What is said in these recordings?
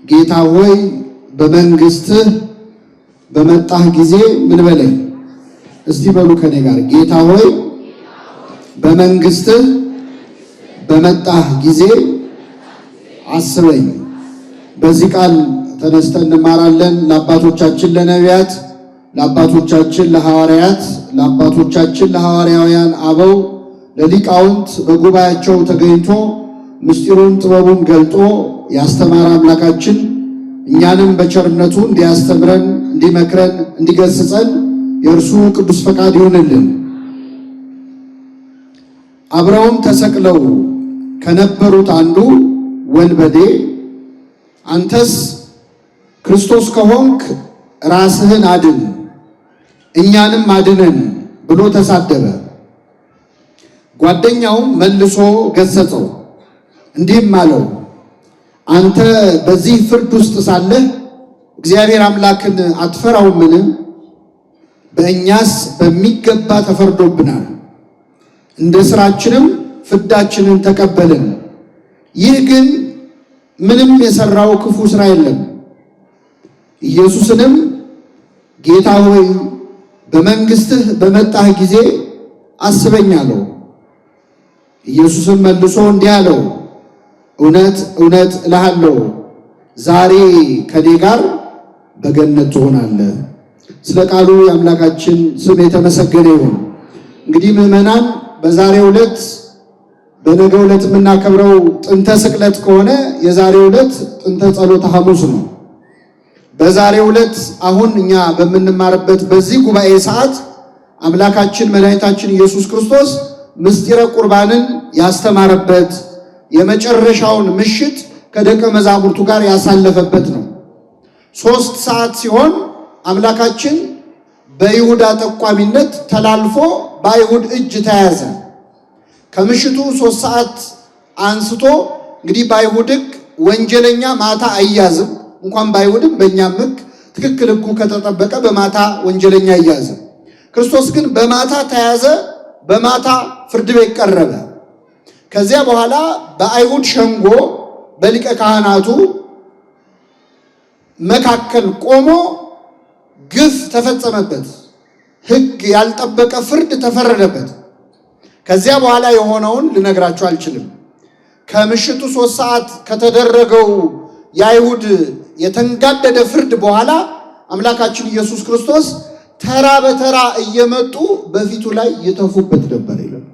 ጌታ ሆይ በመንግስትህ በመጣህ ጊዜ ምን በለኝ። እስቲ በሉ ከኔ ጋር፣ ጌታ ሆይ በመንግስትህ በመጣህ ጊዜ አስበኝ። በዚህ ቃል ተነስተን እንማራለን። ለአባቶቻችን ለነቢያት፣ ለአባቶቻችን ለሐዋርያት፣ ለአባቶቻችን ለሐዋርያውያን አበው፣ ለሊቃውንት በጉባኤያቸው ተገኝቶ ምስጢሩን ጥበቡን ገልጦ ያስተማረ አምላካችን እኛንም በቸርነቱ እንዲያስተምረን፣ እንዲመክረን፣ እንዲገስጸን የእርሱ ቅዱስ ፈቃድ ይሁንልን። አብረውም ተሰቅለው ከነበሩት አንዱ ወንበዴ አንተስ ክርስቶስ ከሆንክ ራስህን አድን እኛንም አድነን ብሎ ተሳደበ። ጓደኛውም መልሶ ገሰጸው እንዲህም አለው፣ አንተ በዚህ ፍርድ ውስጥ ሳለህ እግዚአብሔር አምላክን አትፈራውምን? በእኛስ በሚገባ ተፈርዶብናል፣ እንደ ሥራችንም ፍዳችንን ተቀበልን። ይህ ግን ምንም የሠራው ክፉ ሥራ የለም። ኢየሱስንም ጌታ ሆይ በመንግሥትህ በመጣህ ጊዜ አስበኝ አለው። ኢየሱስም መልሶ እንዲህ አለው፣ እውነት እውነት እልሃለሁ ዛሬ ከኔ ጋር በገነት ትሆናለህ። ስለ ቃሉ የአምላካችን ስም የተመሰገነ ይሁን። እንግዲህ ምዕመናን፣ በዛሬው ዕለት፣ በነገው ዕለት የምናከብረው ጥንተ ስቅለት ከሆነ የዛሬው ዕለት ጥንተ ጸሎተ ሐሙስ ነው። በዛሬው ዕለት አሁን እኛ በምንማርበት በዚህ ጉባኤ ሰዓት አምላካችን መድኃኒታችን ኢየሱስ ክርስቶስ ምስጢረ ቁርባንን ያስተማረበት፣ የመጨረሻውን ምሽት ከደቀ መዛሙርቱ ጋር ያሳለፈበት ነው። 3 ሰዓት ሲሆን አምላካችን በይሁዳ ጠቋሚነት ተላልፎ በአይሁድ እጅ ተያዘ። ከምሽቱ 3 ሰዓት አንስቶ እንግዲህ በአይሁድ ሕግ ወንጀለኛ ማታ አይያዝም። እንኳን በአይሁድም በእኛም ሕግ ትክክል ሕጉ ከተጠበቀ በማታ ወንጀለኛ አይያዝም። ክርስቶስ ግን በማታ ተያዘ፣ በማታ ፍርድ ቤት ቀረበ። ከዚያ በኋላ በአይሁድ ሸንጎ በሊቀ ካህናቱ መካከል ቆሞ ግፍ ተፈጸመበት። ሕግ ያልጠበቀ ፍርድ ተፈረደበት። ከዚያ በኋላ የሆነውን ልነግራችሁ አልችልም። ከምሽቱ 3 ሰዓት ከተደረገው የአይሁድ የተንጋደደ ፍርድ በኋላ አምላካችን ኢየሱስ ክርስቶስ ተራ በተራ እየመጡ በፊቱ ላይ ይተፉበት ነበር ይላል።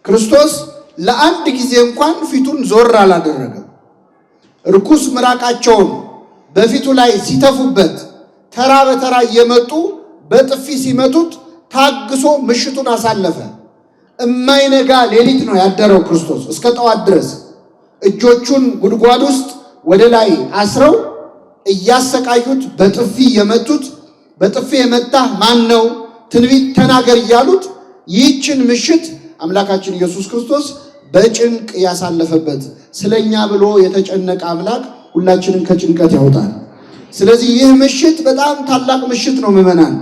ክርስቶስ ለአንድ ጊዜ እንኳን ፊቱን ዞር አላደረገም። ርኩስ ምራቃቸውን በፊቱ ላይ ሲተፉበት፣ ተራ በተራ እየመጡ በጥፊ ሲመቱት ታግሶ ምሽቱን አሳለፈ። እማይነጋ ሌሊት ነው ያደረው ክርስቶስ እስከ ጠዋት ድረስ። እጆቹን ጉድጓድ ውስጥ ወደ ላይ አስረው እያሰቃዩት፣ በጥፊ የመቱት፣ በጥፊ የመታህ ማን ነው? ትንቢት ተናገር እያሉት ይህችን ምሽት አምላካችን ኢየሱስ ክርስቶስ በጭንቅ ያሳለፈበት፣ ስለኛ ብሎ የተጨነቀ አምላክ ሁላችንን ከጭንቀት ያውጣል። ስለዚህ ይህ ምሽት በጣም ታላቅ ምሽት ነው ምዕመናን።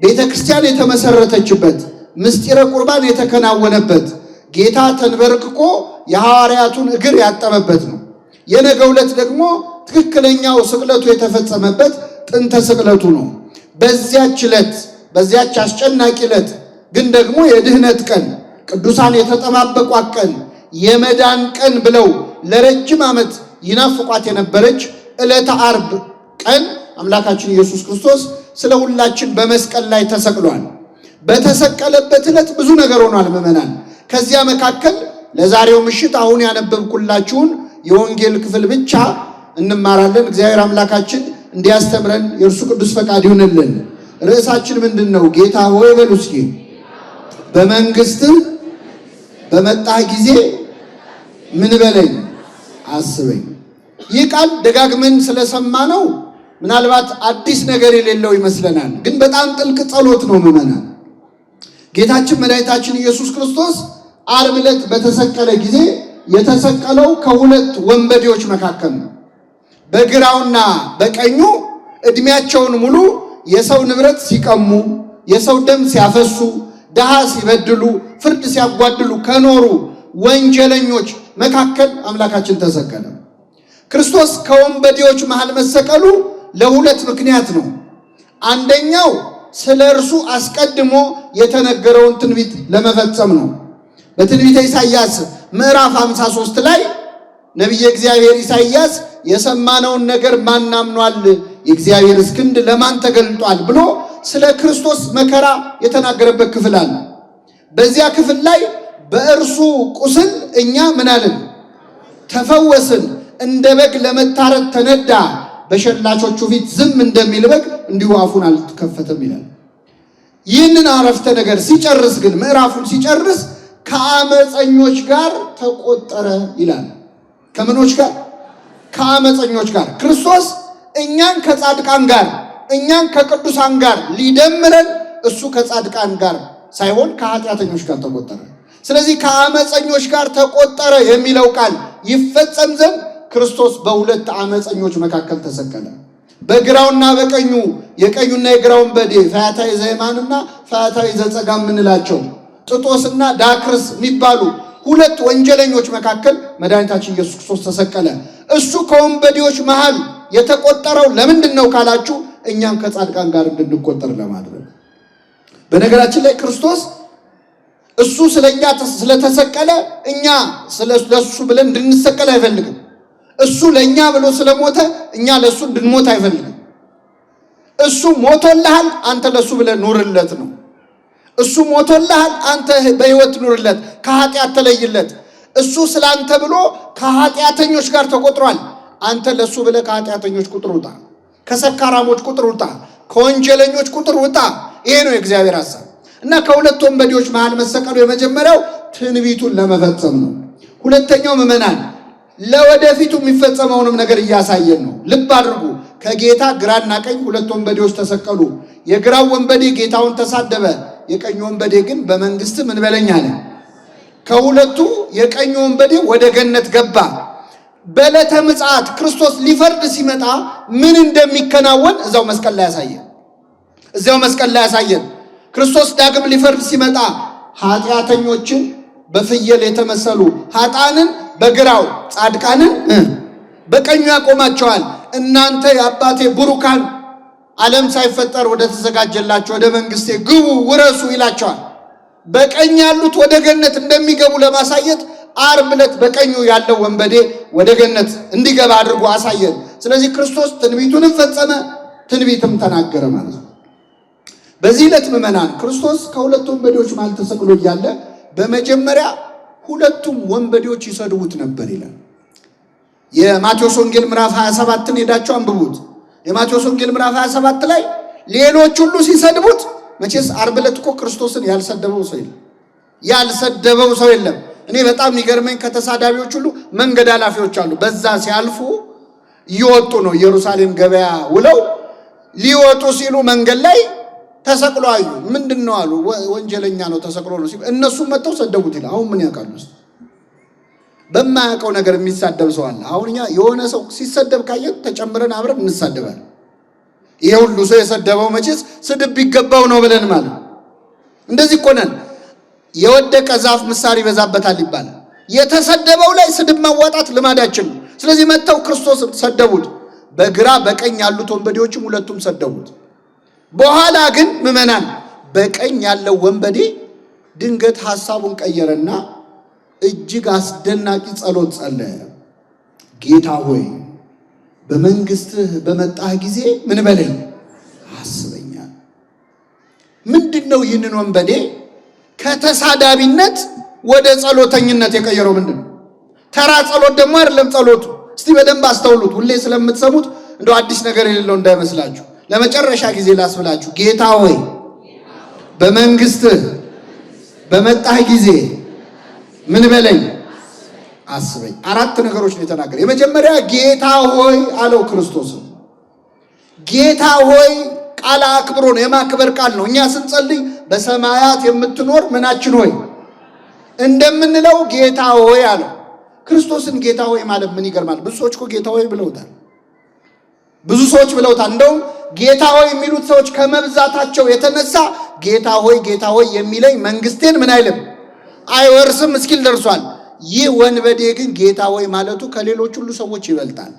ቤተ ክርስቲያን የተመሰረተችበት፣ ምስጢረ ቁርባን የተከናወነበት፣ ጌታ ተንበርክኮ የሐዋርያቱን እግር ያጠበበት ነው። የነገው ዕለት ደግሞ ትክክለኛው ስቅለቱ የተፈጸመበት ጥንተ ስቅለቱ ነው። በዚያች ዕለት፣ በዚያች አስጨናቂ ዕለት ግን ደግሞ የድህነት ቀን፣ ቅዱሳን የተጠባበቋት ቀን፣ የመዳን ቀን ብለው ለረጅም ዓመት ይናፍቋት የነበረች ዕለተ ዓርብ ቀን አምላካችን ኢየሱስ ክርስቶስ ስለ ሁላችን በመስቀል ላይ ተሰቅሏል። በተሰቀለበት ዕለት ብዙ ነገር ሆኗል ምዕመናን። ከዚያ መካከል ለዛሬው ምሽት አሁን ያነበብኩላችሁን የወንጌል ክፍል ብቻ እንማራለን። እግዚአብሔር አምላካችን እንዲያስተምረን የእርሱ ቅዱስ ፈቃድ ይሁንልን። ርዕሳችን ምንድን ነው? ጌታ ሆይ በሉ እስኪ፣ በመንግስትህ በመጣህ ጊዜ ምን በለኝ? አስበኝ። ይህ ቃል ደጋግመን ስለሰማ ነው ምናልባት አዲስ ነገር የሌለው ይመስለናል። ግን በጣም ጥልቅ ጸሎት ነው ምዕመናን። ጌታችን መድኃኒታችን ኢየሱስ ክርስቶስ ዓርብ ዕለት በተሰቀለ ጊዜ የተሰቀለው ከሁለት ወንበዴዎች መካከል ነው። በግራውና በቀኙ ዕድሜያቸውን ሙሉ የሰው ንብረት ሲቀሙ፣ የሰው ደም ሲያፈሱ፣ ድሃ ሲበድሉ፣ ፍርድ ሲያጓድሉ ከኖሩ ወንጀለኞች መካከል አምላካችን ተሰቀለ። ክርስቶስ ከወንበዴዎች መሃል መሰቀሉ ለሁለት ምክንያት ነው። አንደኛው ስለ እርሱ አስቀድሞ የተነገረውን ትንቢት ለመፈጸም ነው። በትንቢተ ኢሳይያስ ምዕራፍ 53 ላይ ነቢየ እግዚአብሔር ኢሳይያስ የሰማነውን ነገር ማን አምኗል? የእግዚአብሔርስ ክንድ ለማን ተገልጧል? ብሎ ስለ ክርስቶስ መከራ የተናገረበት ክፍል አለ። በዚያ ክፍል ላይ በእርሱ ቁስል እኛ ምን አልን? ተፈወስን። እንደ በግ ለመታረድ ተነዳ፣ በሸላቾቹ ፊት ዝም እንደሚል በግ እንዲሁ አፉን አልከፈተም ይላል። ይህንን አረፍተ ነገር ሲጨርስ ግን ምዕራፉን ሲጨርስ ከአመፀኞች ጋር ተቆጠረ ይላል። ከምኖች ጋር? ከአመፀኞች ጋር። ክርስቶስ እኛን ከጻድቃን ጋር እኛን ከቅዱሳን ጋር ሊደምረን እሱ ከጻድቃን ጋር ሳይሆን ከኃጢአተኞች ጋር ተቆጠረ። ስለዚህ ከአመፀኞች ጋር ተቆጠረ የሚለው ቃል ይፈጸም ዘንድ ክርስቶስ በሁለት አመፀኞች መካከል ተሰቀለ። በግራውና በቀኙ የቀኙና የግራው ወንበዴ ፈያታዊ ዘየማንና ፈያታዊ ዘጸጋም የምንላቸው ጥጦስና ዳክርስ የሚባሉ ሁለት ወንጀለኞች መካከል መድኃኒታችን ኢየሱስ ክርስቶስ ተሰቀለ። እሱ ከወንበዴዎች መሃል የተቆጠረው ለምንድን ነው ካላችሁ እኛም ከጻድቃን ጋር እንድንቆጠር ለማድረግ። በነገራችን ላይ ክርስቶስ እሱ ስለኛ ስለተሰቀለ እኛ ስለሱ ብለን እንድንሰቀል አይፈልግም። እሱ ለኛ ብሎ ስለሞተ እኛ ለሱ እንድንሞት አይፈልግም። እሱ ሞቶልሃል፣ አንተ ለሱ ብለህ ኑርለት ነው። እሱ ሞቶልሃል፣ አንተ በሕይወት ኑርለት፣ ከኃጢአት ተለይለት። እሱ ስላንተ ብሎ ከኃጢአተኞች ጋር ተቆጥሯል። አንተ ለሱ ብለህ ከኃጢአተኞች ቁጥር ውጣ፣ ከሰካራሞች ቁጥር ውጣ፣ ከወንጀለኞች ቁጥር ውጣ። ይሄ ነው የእግዚአብሔር ሐሳብ። እና ከሁለት ወንበዴዎች መሃል መሰቀሉ የመጀመሪያው ትንቢቱን ለመፈጸም ነው። ሁለተኛው ምዕመናን ለወደፊቱ የሚፈጸመውንም ነገር እያሳየን ነው። ልብ አድርጉ። ከጌታ ግራና ቀኝ ሁለት ወንበዴዎች ተሰቀሉ። የግራው ወንበዴ ጌታውን ተሳደበ፣ የቀኙ ወንበዴ ግን በመንግስት ምን በለኝ አለ። ከሁለቱ የቀኙ ወንበዴ ወደ ገነት ገባ። በዕለተ ምጽአት ክርስቶስ ሊፈርድ ሲመጣ ምን እንደሚከናወን እዛው መስቀል ላይ ያሳየን። እዚያው መስቀል ላይ ያሳየን። ክርስቶስ ዳግም ሊፈርድ ሲመጣ ኃጢአተኞችን በፍየል የተመሰሉ ኃጣንን በግራው ጻድቃንን በቀኙ ያቆማቸዋል። እናንተ የአባቴ ቡሩካን ዓለም ሳይፈጠር ወደ ተዘጋጀላቸው ወደ መንግስቴ ግቡ ውረሱ ይላቸዋል። በቀኝ ያሉት ወደ ገነት እንደሚገቡ ለማሳየት ዓርብ ዕለት በቀኙ ያለው ወንበዴ ወደ ገነት እንዲገባ አድርጎ አሳየን። ስለዚህ ክርስቶስ ትንቢቱንም ፈጸመ፣ ትንቢትም ተናገረ ማለት ነው። በዚህ ዕለት ምዕመናን ክርስቶስ ከሁለት ወንበዴዎች መሃል ተሰቅሎ እያለ በመጀመሪያ ሁለቱም ወንበዴዎች ይሰድቡት ነበር ይላል። የማቴዎስ ወንጌል ምዕራፍ 27ን ሄዳችሁ አንብቡት። የማቴዎስ ወንጌል ምዕራፍ 27 ላይ ሌሎች ሁሉ ሲሰድቡት፣ መቼስ ዓርብ ዕለት እኮ ክርስቶስን ያልሰደበው ሰው የለም፣ ያልሰደበው ሰው የለም። እኔ በጣም የሚገርመኝ ከተሳዳቢዎች ሁሉ መንገድ ኃላፊዎች አሉ። በዛ ሲያልፉ እየወጡ ነው፣ ኢየሩሳሌም ገበያ ውለው ሊወጡ ሲሉ መንገድ ላይ ተሰቅሎ አዩ። ምንድን ነው አሉ። ወንጀለኛ ነው ተሰቅሎ ነው ሲሉ እነሱም መጥተው ሰደቡት ይላል። አሁን ምን ያውቃሉ? በማያውቀው ነገር የሚሳደብ ሰው አለ። አሁን እኛ የሆነ ሰው ሲሰደብ ካየን ተጨምረን አብረን እንሳደባለን። ይሄ ሁሉ ሰው የሰደበው መቼስ ስድብ ቢገባው ነው ብለን ማለት እንደዚህ እኮ ነን። የወደቀ ዛፍ ምሳር ይበዛበታል ይባላል። የተሰደበው ላይ ስድብ ማዋጣት ልማዳችን ነው። ስለዚህ መጥተው ክርስቶስ ሰደቡት። በግራ በቀኝ ያሉት ወንበዴዎችም ሁለቱም ሰደቡት። በኋላ ግን ምዕመናን በቀኝ ያለው ወንበዴ ድንገት ሐሳቡን ቀየረና እጅግ አስደናቂ ጸሎት ጸለየ። ጌታ ሆይ በመንግስትህ በመጣህ ጊዜ ምን በለኝ አስበኛል። ምንድን ነው ይህንን ወንበዴ ከተሳዳቢነት ወደ ጸሎተኝነት የቀየረው ምንድን ነው? ተራ ጸሎት ደግሞ አይደለም ጸሎቱ። እስቲ በደንብ አስተውሉት። ሁሌ ስለምትሰሙት እንደው አዲስ ነገር የሌለው እንዳይመስላችሁ። ለመጨረሻ ጊዜ ላስብላችሁ። ጌታ ሆይ በመንግስትህ በመጣህ ጊዜ ምን በለኝ አስበኝ። አራት ነገሮች ነው የተናገረ። የመጀመሪያ ጌታ ሆይ አለው ክርስቶስ። ጌታ ሆይ ቃል አክብሮ ነው፣ የማክበር ቃል ነው። እኛ ስንጸልይ በሰማያት የምትኖር ምናችን ሆይ እንደምንለው ጌታ ሆይ አለው። ክርስቶስን ጌታ ሆይ ማለት ምን ይገርማል። ብዙ ሰዎች እኮ ጌታ ሆይ ብለውታል። ብዙ ሰዎች ብለውታል። እንደውም ጌታ ሆይ የሚሉት ሰዎች ከመብዛታቸው የተነሳ ጌታ ሆይ ጌታ ሆይ የሚለኝ መንግስቴን ምን አይልም አይወርስም እስኪል ደርሷል። ይህ ወንበዴ ግን ጌታ ሆይ ማለቱ ከሌሎች ሁሉ ሰዎች ይበልጣል።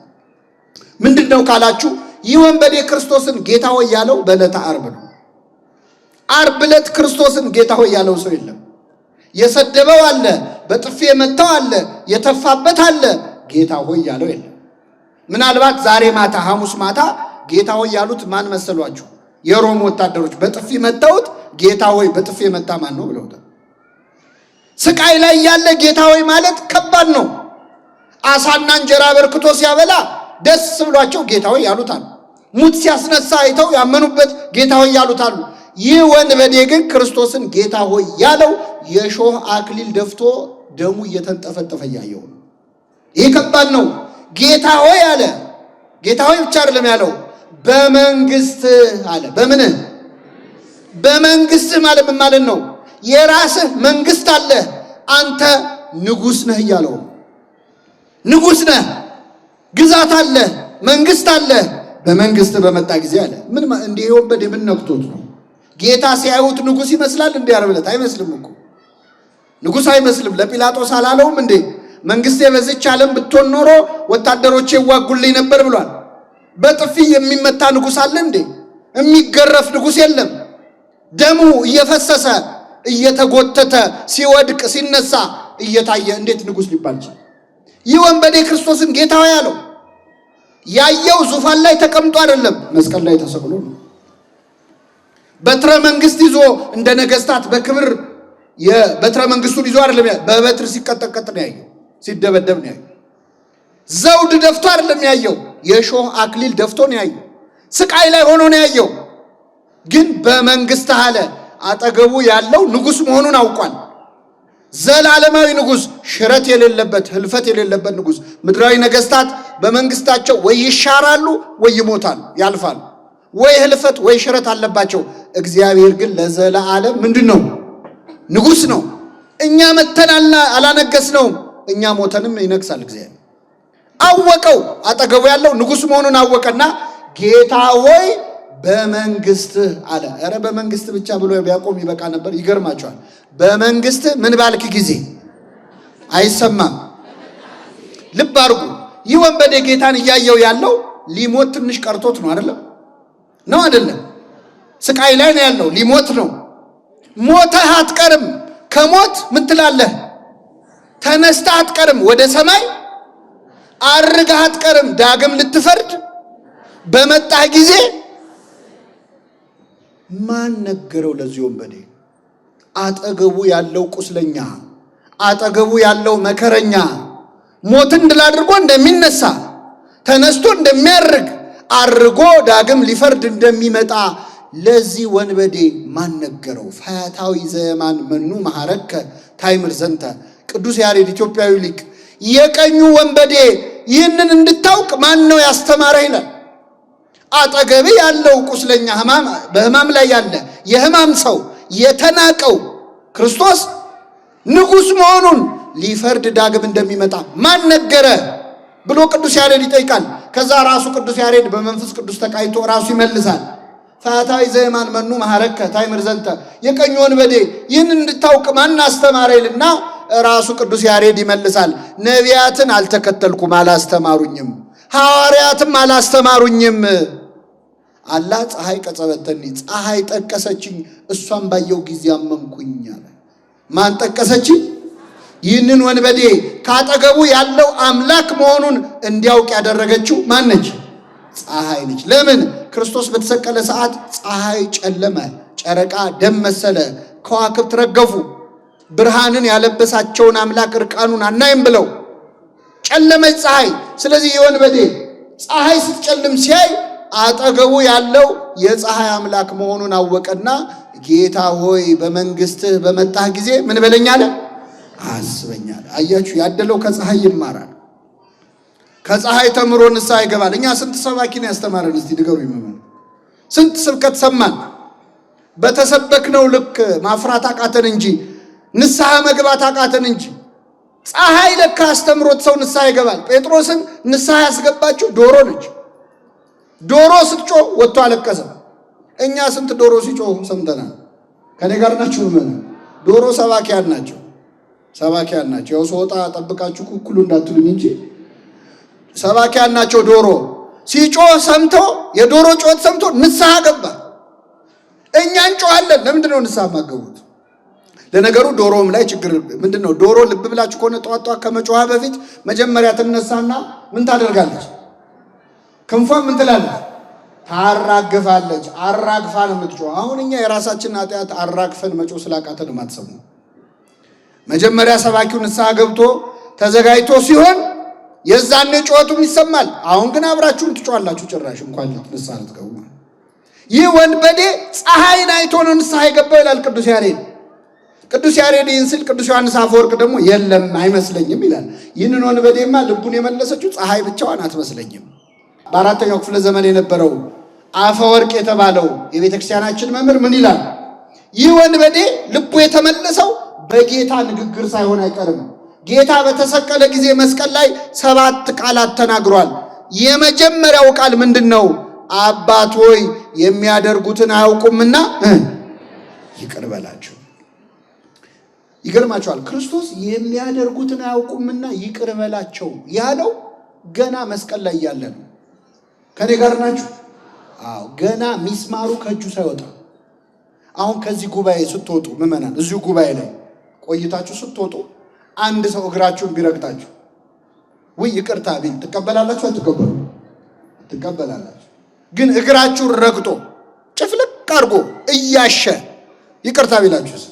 ምንድን ነው ካላችሁ፣ ይህ ወንበዴ ክርስቶስን ጌታ ሆይ ያለው በዕለተ ዓርብ ነው። ዓርብ ዕለት ክርስቶስን ጌታ ሆይ ያለው ሰው የለም። የሰደበው አለ፣ በጥፊ የመታው አለ፣ የተፋበት አለ። ጌታ ሆይ ያለው የለም። ምናልባት ዛሬ ማታ ሐሙስ ማታ ጌታ ሆይ ያሉት ማን መሰሏችሁ? የሮም ወታደሮች በጥፊ መታውት ጌታ ሆይ በጥፊ የመታ ማን ነው ብለውታል። ስቃይ ላይ ያለ ጌታ ሆይ ማለት ከባድ ነው። አሳና እንጀራ አበርክቶ ሲያበላ ደስ ብሏቸው ጌታ ሆይ ያሉታል። ሙት ሲያስነሳ አይተው ያመኑበት ጌታ ሆይ ያሉታሉ። ይህ ወንበዴ ግን ክርስቶስን ጌታ ሆይ ያለው የሾህ አክሊል ደፍቶ ደሙ እየተንጠፈጠፈ እያየው ነው። ይህ ከባድ ነው። ጌታ ሆይ አለ። ጌታ ሆይ ብቻ አይደለም ያለው፣ በመንግስት አለ። በምን በመንግስትህ ማለት ምን ማለት ነው? የራስህ መንግስት አለ፣ አንተ ንጉስ ነህ እያለው ነው። ንጉስ ነህ፣ ግዛት አለ፣ መንግስት አለ። በመንግስት በመጣ ጊዜ አለ። ምን እንዲህ ወንበዴ ምን ነክቶት ነው? ጌታ ሲያዩት ንጉስ ይመስላል? እንዲህ ዓርብ ዕለት አይመስልም እኮ ንጉስ አይመስልም። ለጲላጦስ አላለውም እንዴ? መንግስቴ በዚች ዓለም ብትሆን ኖሮ ወታደሮቼ ይዋጉልኝ ነበር ብሏል። በጥፊ የሚመታ ንጉስ አለ እንዴ? የሚገረፍ ንጉስ የለም። ደሙ እየፈሰሰ እየተጎተተ ሲወድቅ ሲነሳ እየታየ እንዴት ንጉስ ሊባል ይችላል? ይህ ወንበዴ ክርስቶስን ጌታ ሆይ አለው። ያየው ዙፋን ላይ ተቀምጦ አይደለም፣ መስቀል ላይ ተሰቅሎ ነው። በትረ መንግስት ይዞ እንደ ነገስታት በክብር የበትረ መንግስቱን ይዞ አይደለም፣ በበትር ሲቀጠቀጥ ነው ያየው፣ ሲደበደብ ነው ያየው። ዘውድ ደፍቶ አይደለም ያየው፣ የሾህ አክሊል ደፍቶ ነው ያየው። ስቃይ ላይ ሆኖ ነው ያየው። ግን በመንግስት አለ አጠገቡ ያለው ንጉስ መሆኑን አውቋል። ዘላለማዊ ንጉስ፣ ሽረት የሌለበት ህልፈት የሌለበት ንጉስ። ምድራዊ ነገስታት በመንግስታቸው ወይ ይሻራሉ ወይ ይሞታሉ፣ ያልፋሉ። ወይ ህልፈት ወይ ሽረት አለባቸው። እግዚአብሔር ግን ለዘላለም ምንድን ነው? ንጉስ ነው። እኛ መተን አላነገስነውም። እኛ ሞተንም ይነግሳል እግዚአብሔር። አወቀው፣ አጠገቡ ያለው ንጉስ መሆኑን አወቀና ጌታ ሆይ በመንግስትህ አለ። ኧረ በመንግስት ብቻ ብሎ ቢያቆም ይበቃ ነበር። ይገርማቸዋል። በመንግስትህ ምን ባልክ ጊዜ አይሰማም። ልብ አድርጉ። ይህ ወንበዴ ጌታን እያየው ያለው ሊሞት ትንሽ ቀርቶት ነው። አይደለም ነው አይደለም? ስቃይ ላይ ነው ያለው። ሊሞት ነው። ሞተህ አትቀርም። ከሞት ምን ትላለህ? ተነስተህ አትቀርም። ወደ ሰማይ አርገህ አትቀርም። ዳግም ልትፈርድ በመጣህ ጊዜ ማን ነገረው ለዚህ ወንበዴ? አጠገቡ ያለው ቁስለኛ፣ አጠገቡ ያለው መከረኛ ሞትን ድል አድርጎ እንደሚነሳ ተነስቶ እንደሚያርግ አርጎ ዳግም ሊፈርድ እንደሚመጣ ለዚህ ወንበዴ ማን ነገረው? ፈያታዊ ዘየማን መኑ መሐረከ ታይምር ዘንተ። ቅዱስ ያሬድ ኢትዮጵያዊ ሊቅ የቀኙ ወንበዴ ይህንን እንድታውቅ ማን ነው ያስተማረህ ይላል። አጠገብ ያለው ቁስለኛ በሕማም ላይ ያለ የሕማም ሰው የተናቀው ክርስቶስ ንጉሥ መሆኑን ሊፈርድ ዳግም እንደሚመጣ ማን ነገረ ብሎ ቅዱስ ያሬድ ይጠይቃል። ከዛ ራሱ ቅዱስ ያሬድ በመንፈስ ቅዱስ ተቃኝቶ ራሱ ይመልሳል። ፈያታዊ ዘየማን መኑ መሐረከ ታይምር ዘንተ፣ የቀኙ ወንበዴ ይህንን እንድታውቅ ማን አስተማረ ይልና ራሱ ቅዱስ ያሬድ ይመልሳል። ነቢያትን አልተከተልኩም፣ አላስተማሩኝም፣ ሐዋርያትም አላስተማሩኝም። አላ ፀሐይ ቀጸበተኒ፣ ፀሐይ ጠቀሰችኝ፣ እሷን ባየው ጊዜ አመንኩኝ አለ። ማን ጠቀሰችኝ? ይህንን ወንበዴ ካጠገቡ ያለው አምላክ መሆኑን እንዲያውቅ ያደረገችው ማን ነች? ፀሐይ ነች። ለምን? ክርስቶስ በተሰቀለ ሰዓት ፀሐይ ጨለመ፣ ጨረቃ ደም መሰለ፣ ከዋክብት ረገፉ። ብርሃንን ያለበሳቸውን አምላክ እርቃኑን አናይም ብለው ጨለመች ፀሐይ። ስለዚህ የወንበዴ ፀሐይ ስትጨልም ሲያይ አጠገቡ ያለው የፀሐይ አምላክ መሆኑን አወቀና ጌታ ሆይ በመንግስትህ በመጣህ ጊዜ ምን በለኝ አለ፣ አስበኝ አለ። አያችሁ፣ ያደለው ከፀሐይ ይማራል። ከፀሐይ ተምሮ ንስሐ ይገባል። እኛ ስንት ሰባኪ ነው ያስተማረን? እስቲ ንገሩ። ስንት ስብከት ሰማን? በተሰበክነው ልክ ማፍራት አቃተን እንጂ ንስሐ መግባት አቃተን እንጂ። ፀሐይ ለካ አስተምሮት ሰው ንስሐ ይገባል። ጴጥሮስን ንስሐ ያስገባችው ዶሮ ነች። ዶሮ ስትጮህ ወጥቶ አለቀሰ። እኛ ስንት ዶሮ ሲጮህ ሰምተናል። ከኔ ጋር ናችሁ? ምን ዶሮ ሰባኪያን ናቸው። ሰባኪያን ናቸው። ያው ስወጣ ጠብቃችሁ ኩኩሉ እንዳትሉኝ እንጂ ሰባኪያን ናቸው። ዶሮ ሲጮህ ሰምቶ፣ የዶሮ ጮት ሰምቶ ንስሐ ገባ። እኛ እንጮሃለን። ለምንድን ነው ንስሐ የማገቡት? ለነገሩ ዶሮም ላይ ችግር ምንድን ነው? ዶሮ ልብ ብላችሁ ከሆነ ጠዋት ጠዋት ከመጮኋ በፊት መጀመሪያ ትነሳና ምን ታደርጋለች? ክንፏን ምን ትላለች? ታራግፋለች። አራግፋ ነው የምትጮህ። አሁን እኛ የራሳችንን ኃጢአት አራግፈን መጮህ ስላቃተን የማትሰሙ። መጀመሪያ ሰባኪው ንስሐ ገብቶ ተዘጋጅቶ ሲሆን የዛኔ ጩኸቱም ይሰማል። አሁን ግን አብራችሁን ትጮኻላችሁ። ጭራሽ እንኳን ንስሐ ልትገቡ። ይህ ወንበዴ ፀሐይን አይቶ ነው ንስሐ የገባው ይላል ቅዱስ ያሬድ። ቅዱስ ያሬድ ይህን ስል ቅዱስ ዮሐንስ አፈወርቅ ደግሞ የለም አይመስለኝም ይላል። ይህንን ወንበዴማ ልቡን የመለሰችው ፀሐይ ብቻዋን አትመስለኝም። በ4ኛው ክፍለ ዘመን የነበረው አፈወርቅ የተባለው የቤተ ክርስቲያናችን መምህር ምን ይላል? ይህ ወንበዴ ልቡ የተመለሰው በጌታ ንግግር ሳይሆን አይቀርም። ጌታ በተሰቀለ ጊዜ መስቀል ላይ 7 ቃላት ተናግሯል። የመጀመሪያው ቃል ምንድን ነው? አባት ሆይ የሚያደርጉትን አያውቁምና ይቅር በላቸው። ይገርማቸዋል። ክርስቶስ የሚያደርጉትን አያውቁምና ይቅር በላቸው ያለው ገና መስቀል ላይ ያለ ነው። ከኔ ጋር ናችሁ? አዎ፣ ገና ሚስማሩ ከእጁ ሳይወጣ። አሁን ከዚህ ጉባኤ ስትወጡ ምዕመናን፣ እዚሁ ጉባኤ ላይ ቆይታችሁ ስትወጡ አንድ ሰው እግራችሁን ቢረግጣችሁ ውይ ይቅርታ ቢል ትቀበላላችሁ? አትቀበሉ? ትቀበላላችሁ። ግን እግራችሁን ረግጦ ጭፍልቅ አድርጎ እያሸ ይቅርታ ቢላችሁስ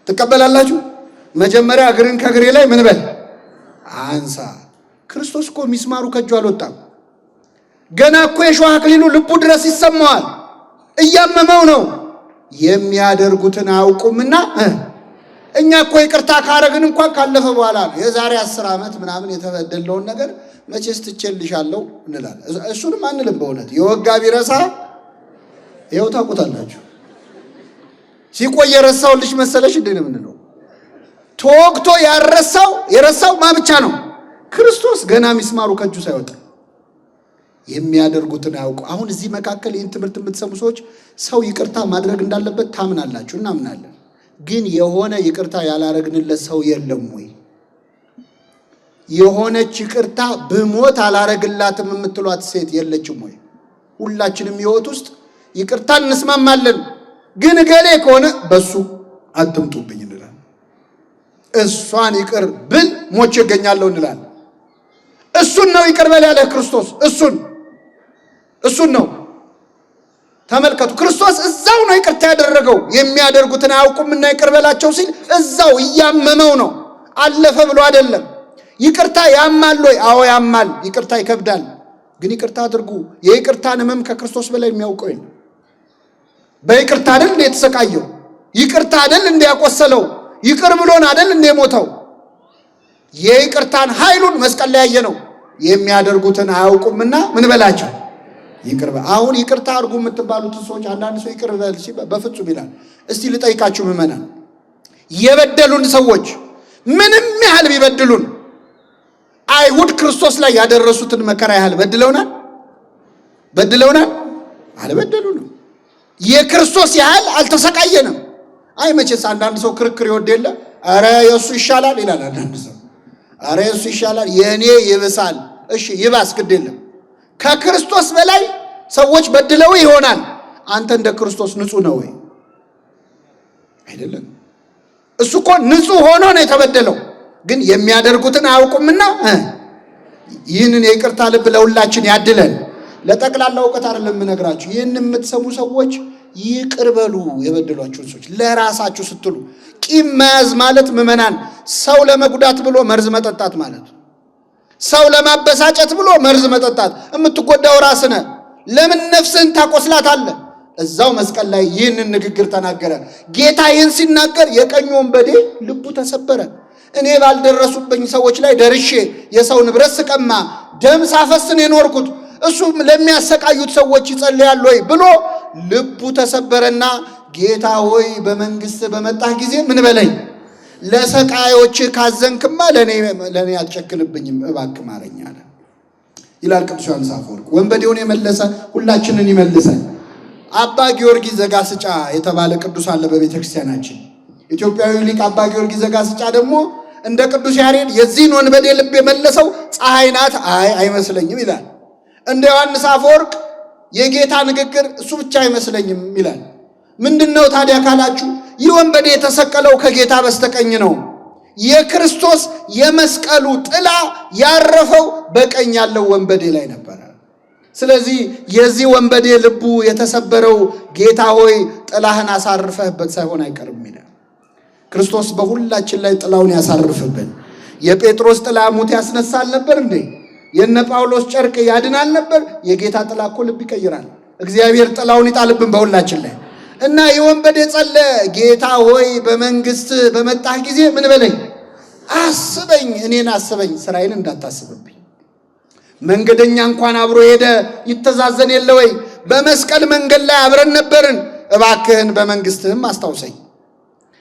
ትቀበላላችሁ? መጀመሪያ እግርን ከእግሬ ላይ ምን በል አንሳ። ክርስቶስ እኮ ሚስማሩ ከእጁ አልወጣም። ገና እኮ የሾህ አክሊሉ ልቡ ድረስ ይሰማዋል። እያመመው ነው። የሚያደርጉትን አያውቁምና። እኛ እኮ ይቅርታ ካረግን እንኳን ካለፈ በኋላ ነው። የዛሬ 10 ዓመት ምናምን የተበደለውን ነገር መቼስ ትቼልሻለሁ እንላለን። እሱንም አንልም። በእውነት የወጋ ቢረሳ ይኸው ታውቁታላችሁ። ሲቆይ የረሳው ልጅ መሰለሽ እንዴ ነው የምንለው? ተወግቶ ያረሳው የረሳው ማ ብቻ ነው? ክርስቶስ ገና ሚስማሩ ከእጁ ሳይወጣ የሚያደርጉትን አያውቁ። አሁን እዚህ መካከል ይህን ትምህርት የምትሰሙ ሰዎች ሰው ይቅርታ ማድረግ እንዳለበት ታምናላችሁ፣ እናምናለን። ግን የሆነ ይቅርታ ያላረግንለት ሰው የለም ወይ? የሆነች ይቅርታ ብሞት አላረግላትም የምትሏት ሴት የለችም ወይ? ሁላችንም ሕይወት ውስጥ ይቅርታ እንስማማለን። ግን እገሌ ከሆነ በሱ አትምጡብኝ እንላለን። እሷን ይቅር ብል ሞቼ እገኛለሁ እንላለን። እሱን ነው ይቅር በል ያለህ ክርስቶስ። እሱን ነው። ተመልከቱ፣ ክርስቶስ እዛው ነው ይቅርታ ያደረገው። የሚያደርጉትን አያውቁምና ይቅር በላቸው ሲል እዛው እያመመው ነው። አለፈ ብሎ አይደለም። ይቅርታ ያማል ወይ? አዎ ያማል። ይቅርታ ይከብዳል። ግን ይቅርታ አድርጉ። የይቅርታን ሕመም ከክርስቶስ በላይ የሚያውቀው የለም። በይቅርታ አይደል እንደ የተሰቃየው? ይቅርታ አይደል እንደ ያቆሰለው? ይቅር ብሎን አይደል እንደ የሞተው? የይቅርታን ኃይሉን መስቀል ላይ ያየ ነው። የሚያደርጉትን አያውቁምና ምን በላቸው ይቅር በል። አሁን ይቅርታ አድርጉ የምትባሉት ሰዎች አንዳንድ ሰው ይቅር በል ሲል በፍጹም ይላል። እስቲ ልጠይቃችሁ ምዕመናን፣ የበደሉን ሰዎች ምንም ያህል ቢበድሉን አይሁድ ክርስቶስ ላይ ያደረሱትን መከራ ያህል በድለውናል? በድለውናል? አልበደሉንም። የክርስቶስ ያህል አልተሰቃየንም። አይ መቼስ አንዳንድ ሰው ክርክር ይወድ የለ፣ ኧረ የእሱ ይሻላል ይላል አንዳንድ ሰው። ኧረ የእሱ ይሻላል የእኔ ይብሳል። እሺ ይባስ፣ ግድ የለም። ከክርስቶስ በላይ ሰዎች በድለው ይሆናል። አንተ እንደ ክርስቶስ ንጹህ ነው ወይ? አይደለም። እሱ እኮ ንጹህ ሆኖ ነው የተበደለው። ግን የሚያደርጉትን አያውቁምና ይህንን የይቅርታ ልብ ለሁላችን ያድለን። ለጠቅላላ እውቀት አይደለም የምነግራችሁ። ይህን የምትሰሙ ሰዎች ይቅር በሉ የበደሏችሁን ሰዎች ለራሳችሁ ስትሉ። ቂም መያዝ ማለት ምዕመናን ሰው ለመጉዳት ብሎ መርዝ መጠጣት ማለት፣ ሰው ለማበሳጨት ብሎ መርዝ መጠጣት። የምትጎዳው ራስህ ነህ። ለምን ነፍስህን ታቆስላታለህ? እዛው መስቀል ላይ ይህንን ንግግር ተናገረ ጌታ። ይህን ሲናገር የቀኙ ወንበዴ ልቡ ተሰበረ። እኔ ባልደረሱብኝ ሰዎች ላይ ደርሼ የሰው ንብረት ስቀማ ደም ሳፈስን የኖርኩት እሱም ለሚያሰቃዩት ሰዎች ይጸልያል ወይ ብሎ ልቡ ተሰበረና ጌታ ሆይ በመንግስት በመጣህ ጊዜ ምን በለኝ፣ ለሰቃዮች ካዘንክማ ለኔ አትጨክንብኝም፣ እባክህ ማረኝ አለ ይላል ቅዱስ ዮሐንስ አፈወርቅ። ወንበዴውን የመለሰ ሁላችንን ይመልሰን። አባ ጊዮርጊስ ዘጋስጫ የተባለ ቅዱስ አለ በቤተ ክርስቲያናችን። ኢትዮጵያዊ ሊቅ አባ ጊዮርጊስ ዘጋስጫ ደግሞ እንደ ቅዱስ ያሬድ የዚህን ወንበዴ ልብ የመለሰው ፀሐይ ናት፣ አይ አይመስለኝም ይላል። እንደ ዮሐንስ አፈወርቅ የጌታ ንግግር እሱ ብቻ አይመስለኝም ይላል። ምንድነው ታዲያ ካላችሁ ይህ ወንበዴ የተሰቀለው ከጌታ በስተቀኝ ነው። የክርስቶስ የመስቀሉ ጥላ ያረፈው በቀኝ ያለው ወንበዴ ላይ ነበረ። ስለዚህ የዚህ ወንበዴ ልቡ የተሰበረው ጌታ ሆይ ጥላህን አሳርፈህበት ሳይሆን አይቀርም ይላል። ክርስቶስ በሁላችን ላይ ጥላውን ያሳርፍብን። የጴጥሮስ ጥላ ሙት ያስነሳል ነበር እንዴ? የነ ጳውሎስ ጨርቅ ያድናል ነበር? የጌታ ጥላ እኮ ልብ ይቀይራል። እግዚአብሔር ጥላውን ይጣልብን በሁላችን ላይ እና የወንበዴ ጸለ ጌታ ሆይ በመንግስት በመጣህ ጊዜ ምን በለኝ አስበኝ፣ እኔን አስበኝ፣ ስራዬን እንዳታስብብኝ። መንገደኛ እንኳን አብሮ ሄደ ይተዛዘን የለ ወይ? በመስቀል መንገድ ላይ አብረን ነበርን። እባክህን በመንግስትህም አስታውሰኝ፣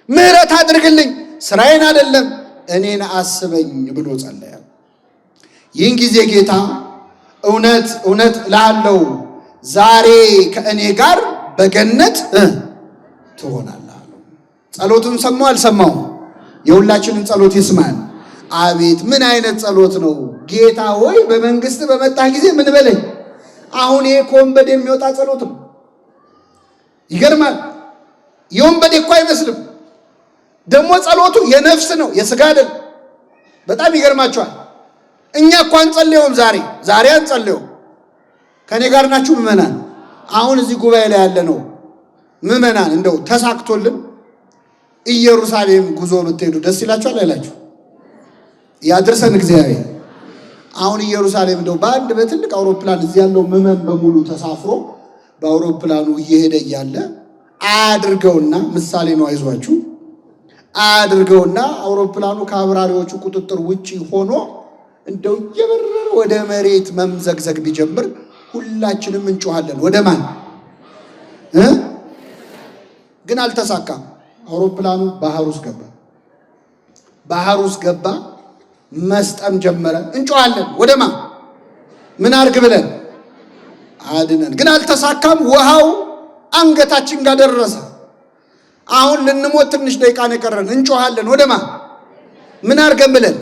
ምሕረት አድርግልኝ፣ ስራዬን አይደለም እኔን አስበኝ ብሎ ጸለየ። ይህን ጊዜ ጌታ እውነት እውነት እልሃለሁ ዛሬ ከእኔ ጋር በገነት ትሆናለህ አለው። ጸሎቱን ሰማው አልሰማውም? የሁላችንን ጸሎት ይስማል። አቤት ምን አይነት ጸሎት ነው! ጌታ ሆይ በመንግስት በመጣህ ጊዜ ምን በለኝ። አሁን ይሄ ከወንበዴ የሚወጣ ጸሎት ነው። ይገርማል። የወንበዴ እኮ አይመስልም። ደግሞ ጸሎቱ የነፍስ ነው የስጋ አይደል። በጣም ይገርማቸዋል። እኛ እኮ አንጸልየውም። ዛሬ ዛሬ አንጸልየውም። ከእኔ ጋር ናችሁ ምዕመናን? አሁን እዚህ ጉባኤ ላይ ያለ ነው ምዕመናን፣ እንደው ተሳክቶልን ኢየሩሳሌም ጉዞ ብትሄዱ ደስ ይላችኋል አይላችሁ? ያድርሰን እግዚአብሔር። አሁን ኢየሩሳሌም እንደው በአንድ በትልቅ አውሮፕላን እዚህ ያለው ምዕመን በሙሉ ተሳፍሮ በአውሮፕላኑ እየሄደ እያለ አያድርገውና፣ ምሳሌ ነው አይዟችሁ፣ አያድርገውና አውሮፕላኑ ከአብራሪዎቹ ቁጥጥር ውጪ ሆኖ እንደው እየበረረ ወደ መሬት መምዘግዘግ ቢጀምር ሁላችንም እንጮሃለን። ወደ ማን እ ግን አልተሳካም። አውሮፕላኑ ባህር ውስጥ ገባ። ባህር ውስጥ ገባ፣ መስጠም ጀመረ። እንጮሃለን። ወደ ማን ምን አርግ ብለን አድነን። ግን አልተሳካም። ውሃው አንገታችን ጋር ደረሰ። አሁን ልንሞት ትንሽ ደቂቃ ነው የቀረን። እንጮሃለን። ወደ ማን ምን አርገን ብለን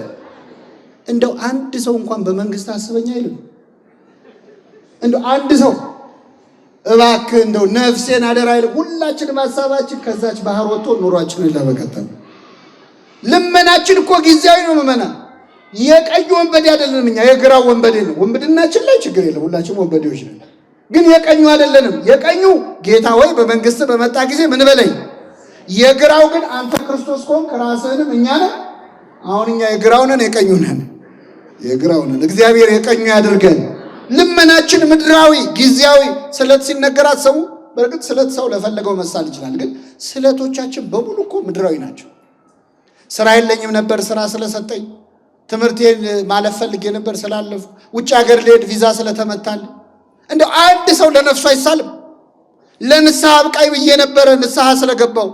እንደው አንድ ሰው እንኳን በመንግስት አስበኝ አይልም። እንደው አንድ ሰው እባክህ እንደው ነፍሴን አደራ አይልም። ሁላችንም ሀሳባችን ከዛች ባህር ወጥቶ ኑሯችንን ለመቀጠል ልመናችን እኮ ጊዜያዊ ነው። ምመና የቀዩ ወንበዴ አይደለንም እኛ፣ የግራው ወንበዴ ነው። ወንበድናችን ላይ ችግር የለም፣ ሁላችንም ወንበዴዎች ነን። ግን የቀኙ አይደለንም። የቀኙ ጌታ ወይ በመንግስት በመጣ ጊዜ ምን በለኝ፣ የግራው ግን አንተ ክርስቶስ ከሆንክ ራስህንም እኛ ነን። አሁን እኛ የግራው ነን፣ የቀኙ ነን፣ የግራው ነን። እግዚአብሔር የቀኙ ያድርገን። ልመናችን ምድራዊ ጊዜያዊ። ስለት ሲነገር አትሰሙ። በእርግጥ ስለት ሰው ለፈለገው መሳል ይችላል። ግን ስለቶቻችን በሙሉ እኮ ምድራዊ ናቸው። ስራ የለኝም ነበር ስራ ስለሰጠኝ፣ ትምህርቴን ማለፍ ፈልጌ ነበር ስላለፍኩ፣ ውጭ ሀገር ልሄድ ቪዛ ስለተመታል። እንደው አንድ ሰው ለነፍሱ አይሳልም። ለንስሐ አብቃኝ ብዬ ነበረ ንስሐ ስለገባው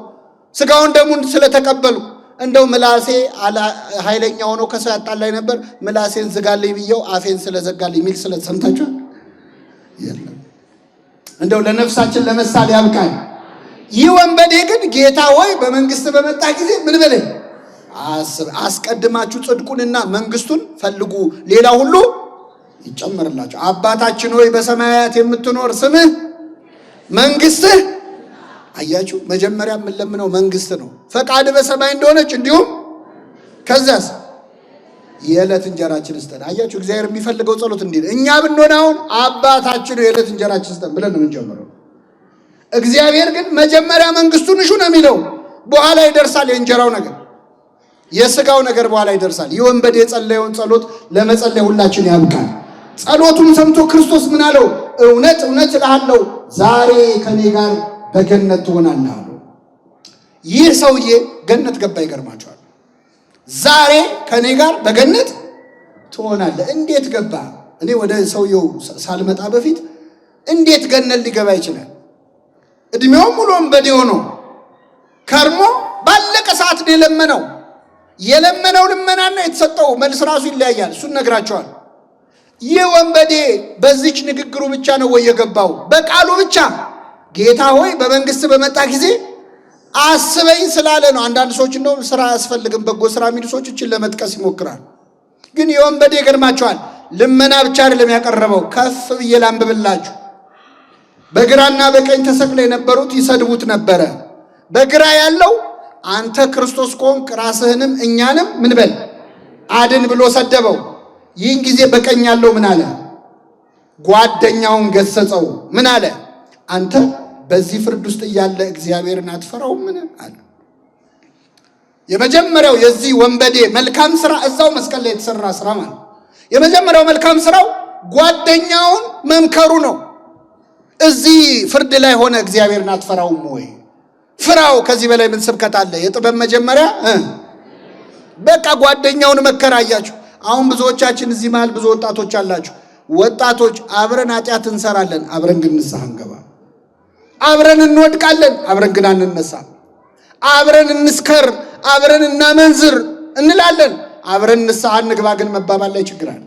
ስጋውን ደሙን ስለተቀበሉ፣ እንደው ምላሴ ኃይለኛ ሆኖ ከሰው ያጣላኝ ነበር ምላሴን ዝጋልኝ ብየው አፌን ስለዘጋልኝ የሚል ስለት ሰምታችኋል? የለም። እንደው ለነፍሳችን ለመሳል ያብቃኝ። ይህ ወንበዴ ግን ጌታ ሆይ በመንግስት በመጣ ጊዜ ምን በለኝ አስቀድማችሁ ጽድቁንና መንግስቱን ፈልጉ፣ ሌላ ሁሉ ይጨመርላችሁ። አባታችን ሆይ በሰማያት የምትኖር ስምህ መንግስትህ። አያችሁ፣ መጀመሪያ የምንለምነው መንግስት ነው። ፈቃድ በሰማይ እንደሆነች እንዲሁም ከዛስ የዕለት እንጀራችን ስጠን። አያችሁ፣ እግዚአብሔር የሚፈልገው ጸሎት እንዲህ እኛ ብንሆን አሁን አባታችን የዕለት እንጀራችን ስጠን ብለን ነው የምንጀምረው። እግዚአብሔር ግን መጀመሪያ መንግስቱን እሹ ነው የሚለው። በኋላ ይደርሳል የእንጀራው ነገር፣ የስጋው ነገር በኋላ ይደርሳል። ይህ ወንበዴ የጸለየውን ጸሎት ለመጸለይ ሁላችን ያብቃል። ጸሎቱን ሰምቶ ክርስቶስ ምን አለው? እውነት እውነት እልሃለሁ ዛሬ ከኔ ጋር በገነት ትሆናለህ አለው። ይህ ሰውዬ ገነት ገባ። ይገርማቸዋል። ዛሬ ከኔ ጋር በገነት ትሆናለህ። እንዴት ገባ? እኔ ወደ ሰውየው ሳልመጣ በፊት እንዴት ገነት ሊገባ ይችላል? እድሜውም ሙሉ ወንበዴ ሆኖ ከርሞ ባለቀ ሰዓት ነው የለመነው። የለመነው ልመናና የተሰጠው መልስ ራሱ ይለያያል። እሱን ነግራቸዋል። ይህ ወንበዴ በዚች ንግግሩ ብቻ ነው ወይ የገባው? በቃሉ ብቻ ጌታ ሆይ በመንግስት በመጣ ጊዜ አስበኝ ስላለ ነው። አንዳንድ ሰዎች እንደውም ስራ አያስፈልግም በጎ ስራ የሚሉ ሰዎች እችን ለመጥቀስ ይሞክራል። ግን የወንበዴ ይገርማቸዋል። ልመና ብቻ አይደለም ያቀረበው። ከፍ ብዬ ላንብብላችሁ። በግራና በቀኝ ተሰቅለው የነበሩት ይሰድቡት ነበረ። በግራ ያለው አንተ ክርስቶስ ከሆንክ ራስህንም እኛንም ምን በል አድን ብሎ ሰደበው። ይህን ጊዜ በቀኝ ያለው ምን አለ? ጓደኛውን ገሰጸው። ምን አለ? አንተ በዚህ ፍርድ ውስጥ እያለ እግዚአብሔርን አትፈራው? ምን አለ? የመጀመሪያው የዚህ ወንበዴ መልካም ስራ እዛው መስቀል ላይ የተሰራ ስራ ማለት የመጀመሪያው መልካም ስራው ጓደኛውን መምከሩ ነው። እዚህ ፍርድ ላይ ሆነ እግዚአብሔርን አትፈራውም ወይ? ፍራው። ከዚህ በላይ ምን ስብከት አለ? የጥበብ መጀመሪያ በቃ ጓደኛውን መከራ። አያችሁ፣ አሁን ብዙዎቻችን እዚህ መሃል ብዙ ወጣቶች አላችሁ። ወጣቶች አብረን ኃጢአት እንሰራለን፣ አብረን ግን ንስሐ እንገባ። አብረን እንወድቃለን፣ አብረን ግን አንነሳ። አብረን እንስከር፣ አብረን እናመንዝር እንላለን፣ አብረን ንስሐ እንግባ ግን መባባል ላይ ችግር አለ።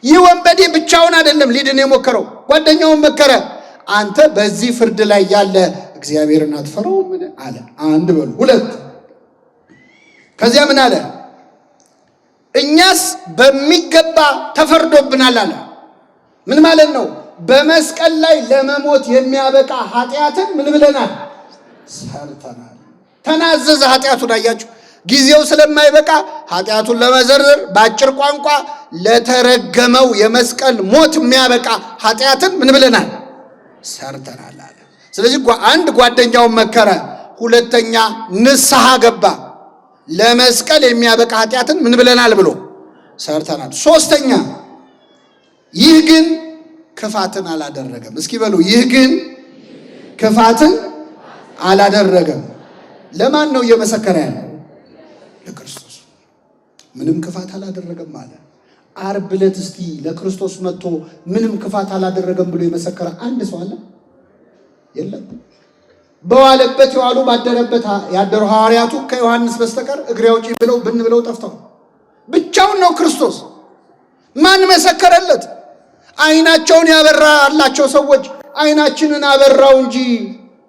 ይህ ወንበዴ ብቻውን አይደለም ሊድን የሞከረው፣ ጓደኛውን መከረ። አንተ በዚህ ፍርድ ላይ ያለ እግዚአብሔርን አትፈራውም? ምን አለ? አንድ በሉ ሁለት። ከዚያ ምን አለ? እኛስ በሚገባ ተፈርዶብናል አለ። ምን ማለት ነው? በመስቀል ላይ ለመሞት የሚያበቃ ኃጢአትን ምን ብለናል? ሰርተናል። ተናዘዘ ኃጢአቱን። አያችሁ፣ ጊዜው ስለማይበቃ ኃጢአቱን ለመዘርዘር በአጭር ቋንቋ ለተረገመው የመስቀል ሞት የሚያበቃ ኃጢአትን ምን ብለናል? ሰርተናል አለ። ስለዚህ አንድ ጓደኛውን መከረ፣ ሁለተኛ ንስሐ ገባ። ለመስቀል የሚያበቃ ኃጢአትን ምን ብለናል ብሎ ሰርተናል። ሶስተኛ ይህ ግን ክፋትን አላደረገም። እስኪ በሉ ይህ ግን ክፋትን አላደረገም። ለማን ነው እየመሰከረ ያለው? ለክርስቶስ። ምንም ክፋት አላደረገም አለ። ዓርብ ዕለት እስቲ ለክርስቶስ መጥቶ ምንም ክፋት አላደረገም ብሎ የመሰከረ አንድ ሰው አለ? የለም። በዋለበት የዋሉ ባደረበት ያደሩ ሐዋርያቱ ከዮሐንስ በስተቀር እግሬ አውጪኝ ብለው ብን ብለው ጠፍተዋል። ብቻውን ነው ክርስቶስ። ማን መሰከረለት? ዓይናቸውን ያበራላቸው ሰዎች ዓይናችንን አበራው እንጂ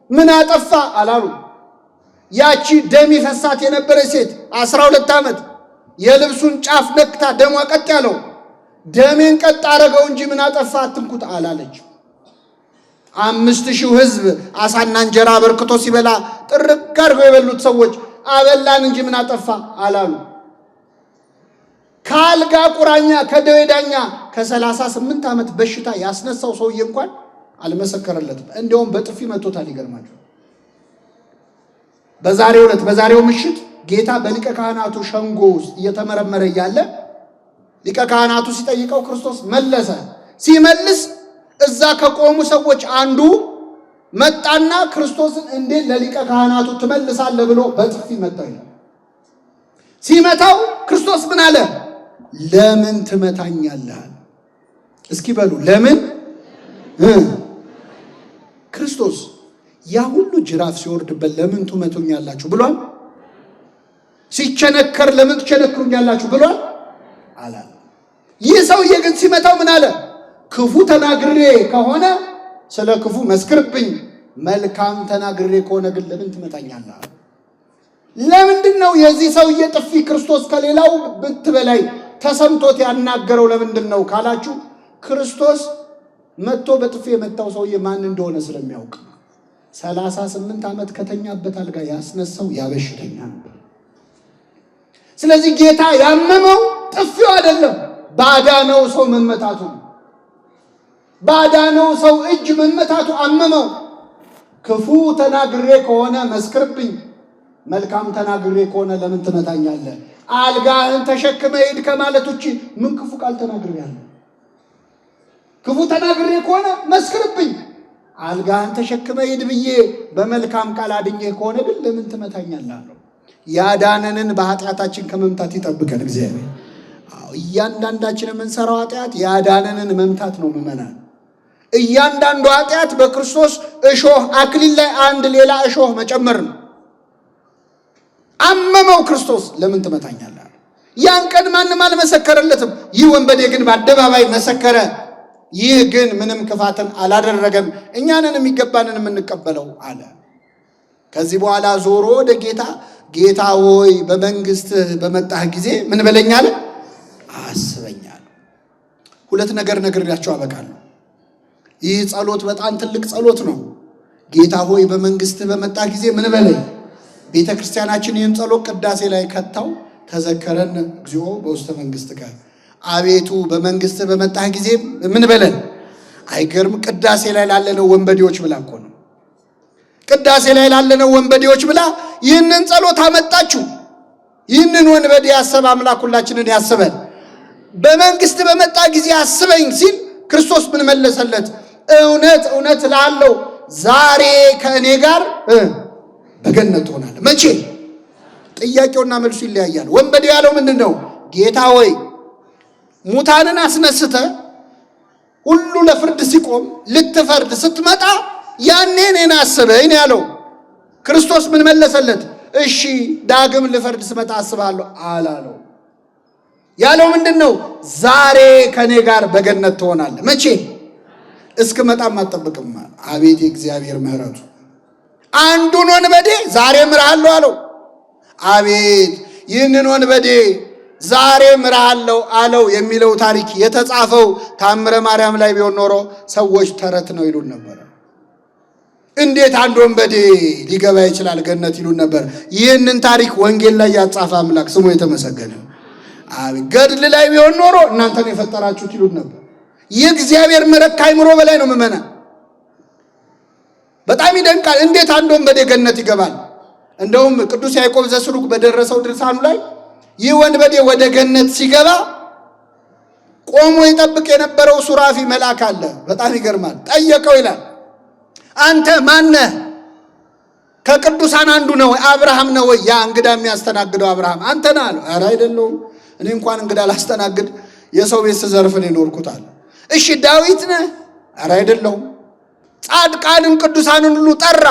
ምን አጠፋ አላሉ። ያቺ ደም ይፈሳት የነበረች ሴት 12 ዓመት የልብሱን ጫፍ ነክታ ደሟ ቀጥ ያለው ደሜን ቀጥ አረገው እንጂ ምን አጠፋ አትንኩት አላለች። 5000 ሕዝብ አሳና እንጀራ አበርክቶ ሲበላ ጥርግ አድርገው የበሉት ሰዎች አበላን እንጂ ምን አጠፋ አላሉ። ከአልጋ ቁራኛ ከደዌ ዳኛ ከ38 ዓመት በሽታ ያስነሳው ሰውዬ እንኳን አልመሰከረለትም። እንዲያውም በጥፊ መቶታል። ይገርማቸው። በዛሬው ዕለት በዛሬው ምሽት ጌታ በሊቀ ካህናቱ ሸንጎ ውስጥ እየተመረመረ እያለ ሊቀ ካህናቱ ሲጠይቀው ክርስቶስ መለሰ። ሲመልስ እዛ ከቆሙ ሰዎች አንዱ መጣና ክርስቶስን እንዴት ለሊቀ ካህናቱ ትመልሳለህ ብሎ በጥፊ መታው ይላል። ሲመታው ክርስቶስ ምን አለ? ለምን ትመታኛለህ? እስኪ በሉ ለምን? ክርስቶስ ያ ሁሉ ጅራፍ ሲወርድበት ለምን ትመቱኛላችሁ ብሏል? ሲቸነከር ለምን ትቸነክሩኛላችሁ ብሏል? አላለም። ይህ ሰውዬ ግን ሲመታው ምን አለ? ክፉ ተናግሬ ከሆነ ስለ ክፉ መስክርብኝ፣ መልካም ተናግሬ ከሆነ ግን ለምን ትመታኛለህ? ለምንድን ነው የዚህ ሰውዬ ጥፊ ክርስቶስ ከሌላው ብት በላይ ተሰምቶት ያናገረው? ለምንድን ነው ካላችሁ ክርስቶስ መጥቶ በጥፊ የመታው ሰውዬ ማን እንደሆነ ስለሚያውቅ 38 ዓመት ከተኛበት አልጋ ያስነሳው ያ በሽተኛ ነበር። ስለዚህ ጌታ ያመመው ጥፊው አይደለም፣ ባዳነው ሰው መመታቱ፣ ባዳነው ሰው እጅ መመታቱ አመመው። ክፉ ተናግሬ ከሆነ መስክርብኝ፣ መልካም ተናግሬ ከሆነ ለምን ትመታኛለህ? አልጋህን ተሸክመ ሂድ ከማለት ውጭ ምን ክፉ ቃል ተናግሬያለሁ? ክፉ ተናግሬ ከሆነ መስክርብኝ፣ አልጋህን ተሸክመ ሂድ ብዬ በመልካም ቃል አድኜህ ከሆነ ግን ለምን ትመታኛለህ አለው። ያዳነንን በኃጢአታችን ከመምታት ይጠብቀን እግዚአብሔር። አዎ እያንዳንዳችን የምንሰራው ኃጢአት ያዳነንን መምታት ነው። ምዕመናን፣ እያንዳንዱ ኃጢአት በክርስቶስ እሾህ አክሊል ላይ አንድ ሌላ እሾህ መጨመር ነው። አመመው ክርስቶስ፣ ለምን ትመታኛለህ? ያን ቀን ማንም አልመሰከረለትም። ይህ ወንበዴ ግን በአደባባይ መሰከረ። ይህ ግን ምንም ክፋትን አላደረገም፣ እኛንን የሚገባንን የምንቀበለው አለ። ከዚህ በኋላ ዞሮ ወደ ጌታ፣ ጌታ ሆይ በመንግስትህ በመጣህ ጊዜ ምን በለኝ አለ? አስበኝ አለ። ሁለት ነገር ነግሬያቸው አበቃለሁ። ይህ ጸሎት በጣም ትልቅ ጸሎት ነው። ጌታ ሆይ በመንግስትህ በመጣህ ጊዜ ምን በለኝ። ቤተ ክርስቲያናችን ይህን ጸሎት ቅዳሴ ላይ ከታው ተዘከረን እግዚኦ በውስተ መንግስትከ፣ አቤቱ በመንግስትህ በመጣህ ጊዜ ምን በለን። አይገርም? ቅዳሴ ላይ ላለነው ወንበዴዎች ብላ እኮ ነው። ቅዳሴ ላይ ላለነው ወንበዴዎች ብላ ይህንን ጸሎት አመጣችሁ። ይህንን ወንበዴ ያሰበ አምላክ ሁላችንን ያስበን። በመንግስት በመጣ ጊዜ አስበኝ ሲል ክርስቶስ ምን መለሰለት? እውነት እውነት እልሃለሁ ዛሬ ከእኔ ጋር በገነት ትሆናለህ። መቼ? ጥያቄውና መልሱ ይለያያል። ወንበዴ ያለው ምንድን ነው? ጌታ ሆይ ሙታንን አስነስተ ሁሉ ለፍርድ ሲቆም ልትፈርድ ስትመጣ ያኔ እኔን አስበኝ ያለው። ክርስቶስ ምን መለሰለት? እሺ ዳግም ልፈርድ ስመጣ አስብሃለሁ አላለው። ያለው ምንድን ነው? ዛሬ ከእኔ ጋር በገነት ትሆናለህ። መቼ? እስክመጣም አትጠብቅም። አቤት የእግዚአብሔር ምሕረቱ! አንዱን ወንበዴ ዛሬ እምርሃለሁ አለው። አቤት ይህንን ወንበዴ ዛሬ እምርሃለሁ አለው የሚለው ታሪክ የተጻፈው ታምረ ማርያም ላይ ቢሆን ኖሮ ሰዎች ተረት ነው ይሉን ነበር። እንዴት አንድ ወንበዴ ሊገባ ይችላል ገነት ይሉን ነበር። ይህንን ታሪክ ወንጌል ላይ ያጻፈ አምላክ ስሙ የተመሰገነ። ገድል ላይ ቢሆን ኖሮ እናንተን የፈጠራችሁት ይሉን ነበር። የእግዚአብሔር ምሕረት ከአእምሮ በላይ ነው። ምዕመናን በጣም ይደንቃል። እንዴት አንድ ወንበዴ ገነት ይገባል? እንደውም ቅዱስ ያዕቆብ ዘስሩግ በደረሰው ድርሳኑ ላይ ይህ ወንበዴ ወደ ገነት ሲገባ ቆሞ ይጠብቅ የነበረው ሱራፊ መልአክ አለ። በጣም ይገርማል። ጠየቀው ይላል፣ አንተ ማነህ? ከቅዱሳን አንዱ ነው ወይ? አብርሃም ነው ወይ? ያ እንግዳ የሚያስተናግደው አብርሃም አንተ ነህ አለው። ኧረ አይደለሁም፣ እኔ እንኳን እንግዳ ላስተናግድ የሰው ቤት ስዘርፍ ነው የኖርኩት አለ። እሺ ዳዊት ነህ? ኧረ አይደለሁም። ጻድቃንን ቅዱሳንን ሁሉ ጠራ፣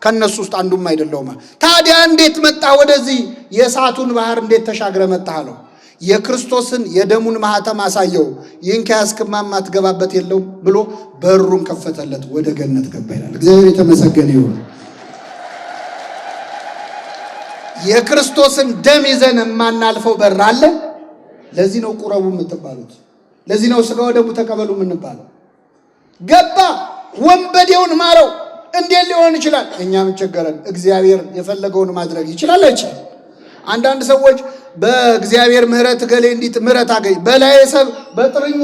ከነሱ ውስጥ አንዱም አይደለሁም። ታዲያ እንዴት መጣ ወደዚህ? የእሳቱን ባህር እንዴት ተሻግረ መጣህ አለው። የክርስቶስን የደሙን ማኅተም አሳየው። ይህን ከያዝክማ የማትገባበት የለውም ብሎ በሩን ከፈተለት፣ ወደ ገነት ገባ ይላል። እግዚአብሔር የተመሰገነ ይሁን። የክርስቶስን ደም ይዘን የማናልፈው በር አለ? ለዚህ ነው ቁረቡ የምትባሉት። ለዚህ ነው ሥጋ ወደሙ ተቀበሉ የምንባለው። ገባ፣ ወንበዴውን ማረው። እንዴት ሊሆን ይችላል? እኛም ቸገረን። እግዚአብሔር የፈለገውን ማድረግ ይችላል አይችልም? አንዳንድ ሰዎች በእግዚአብሔር ምሕረት ገሌ እንዲት ምሕረት አገኝ በላይ ሰብ በጥርኟ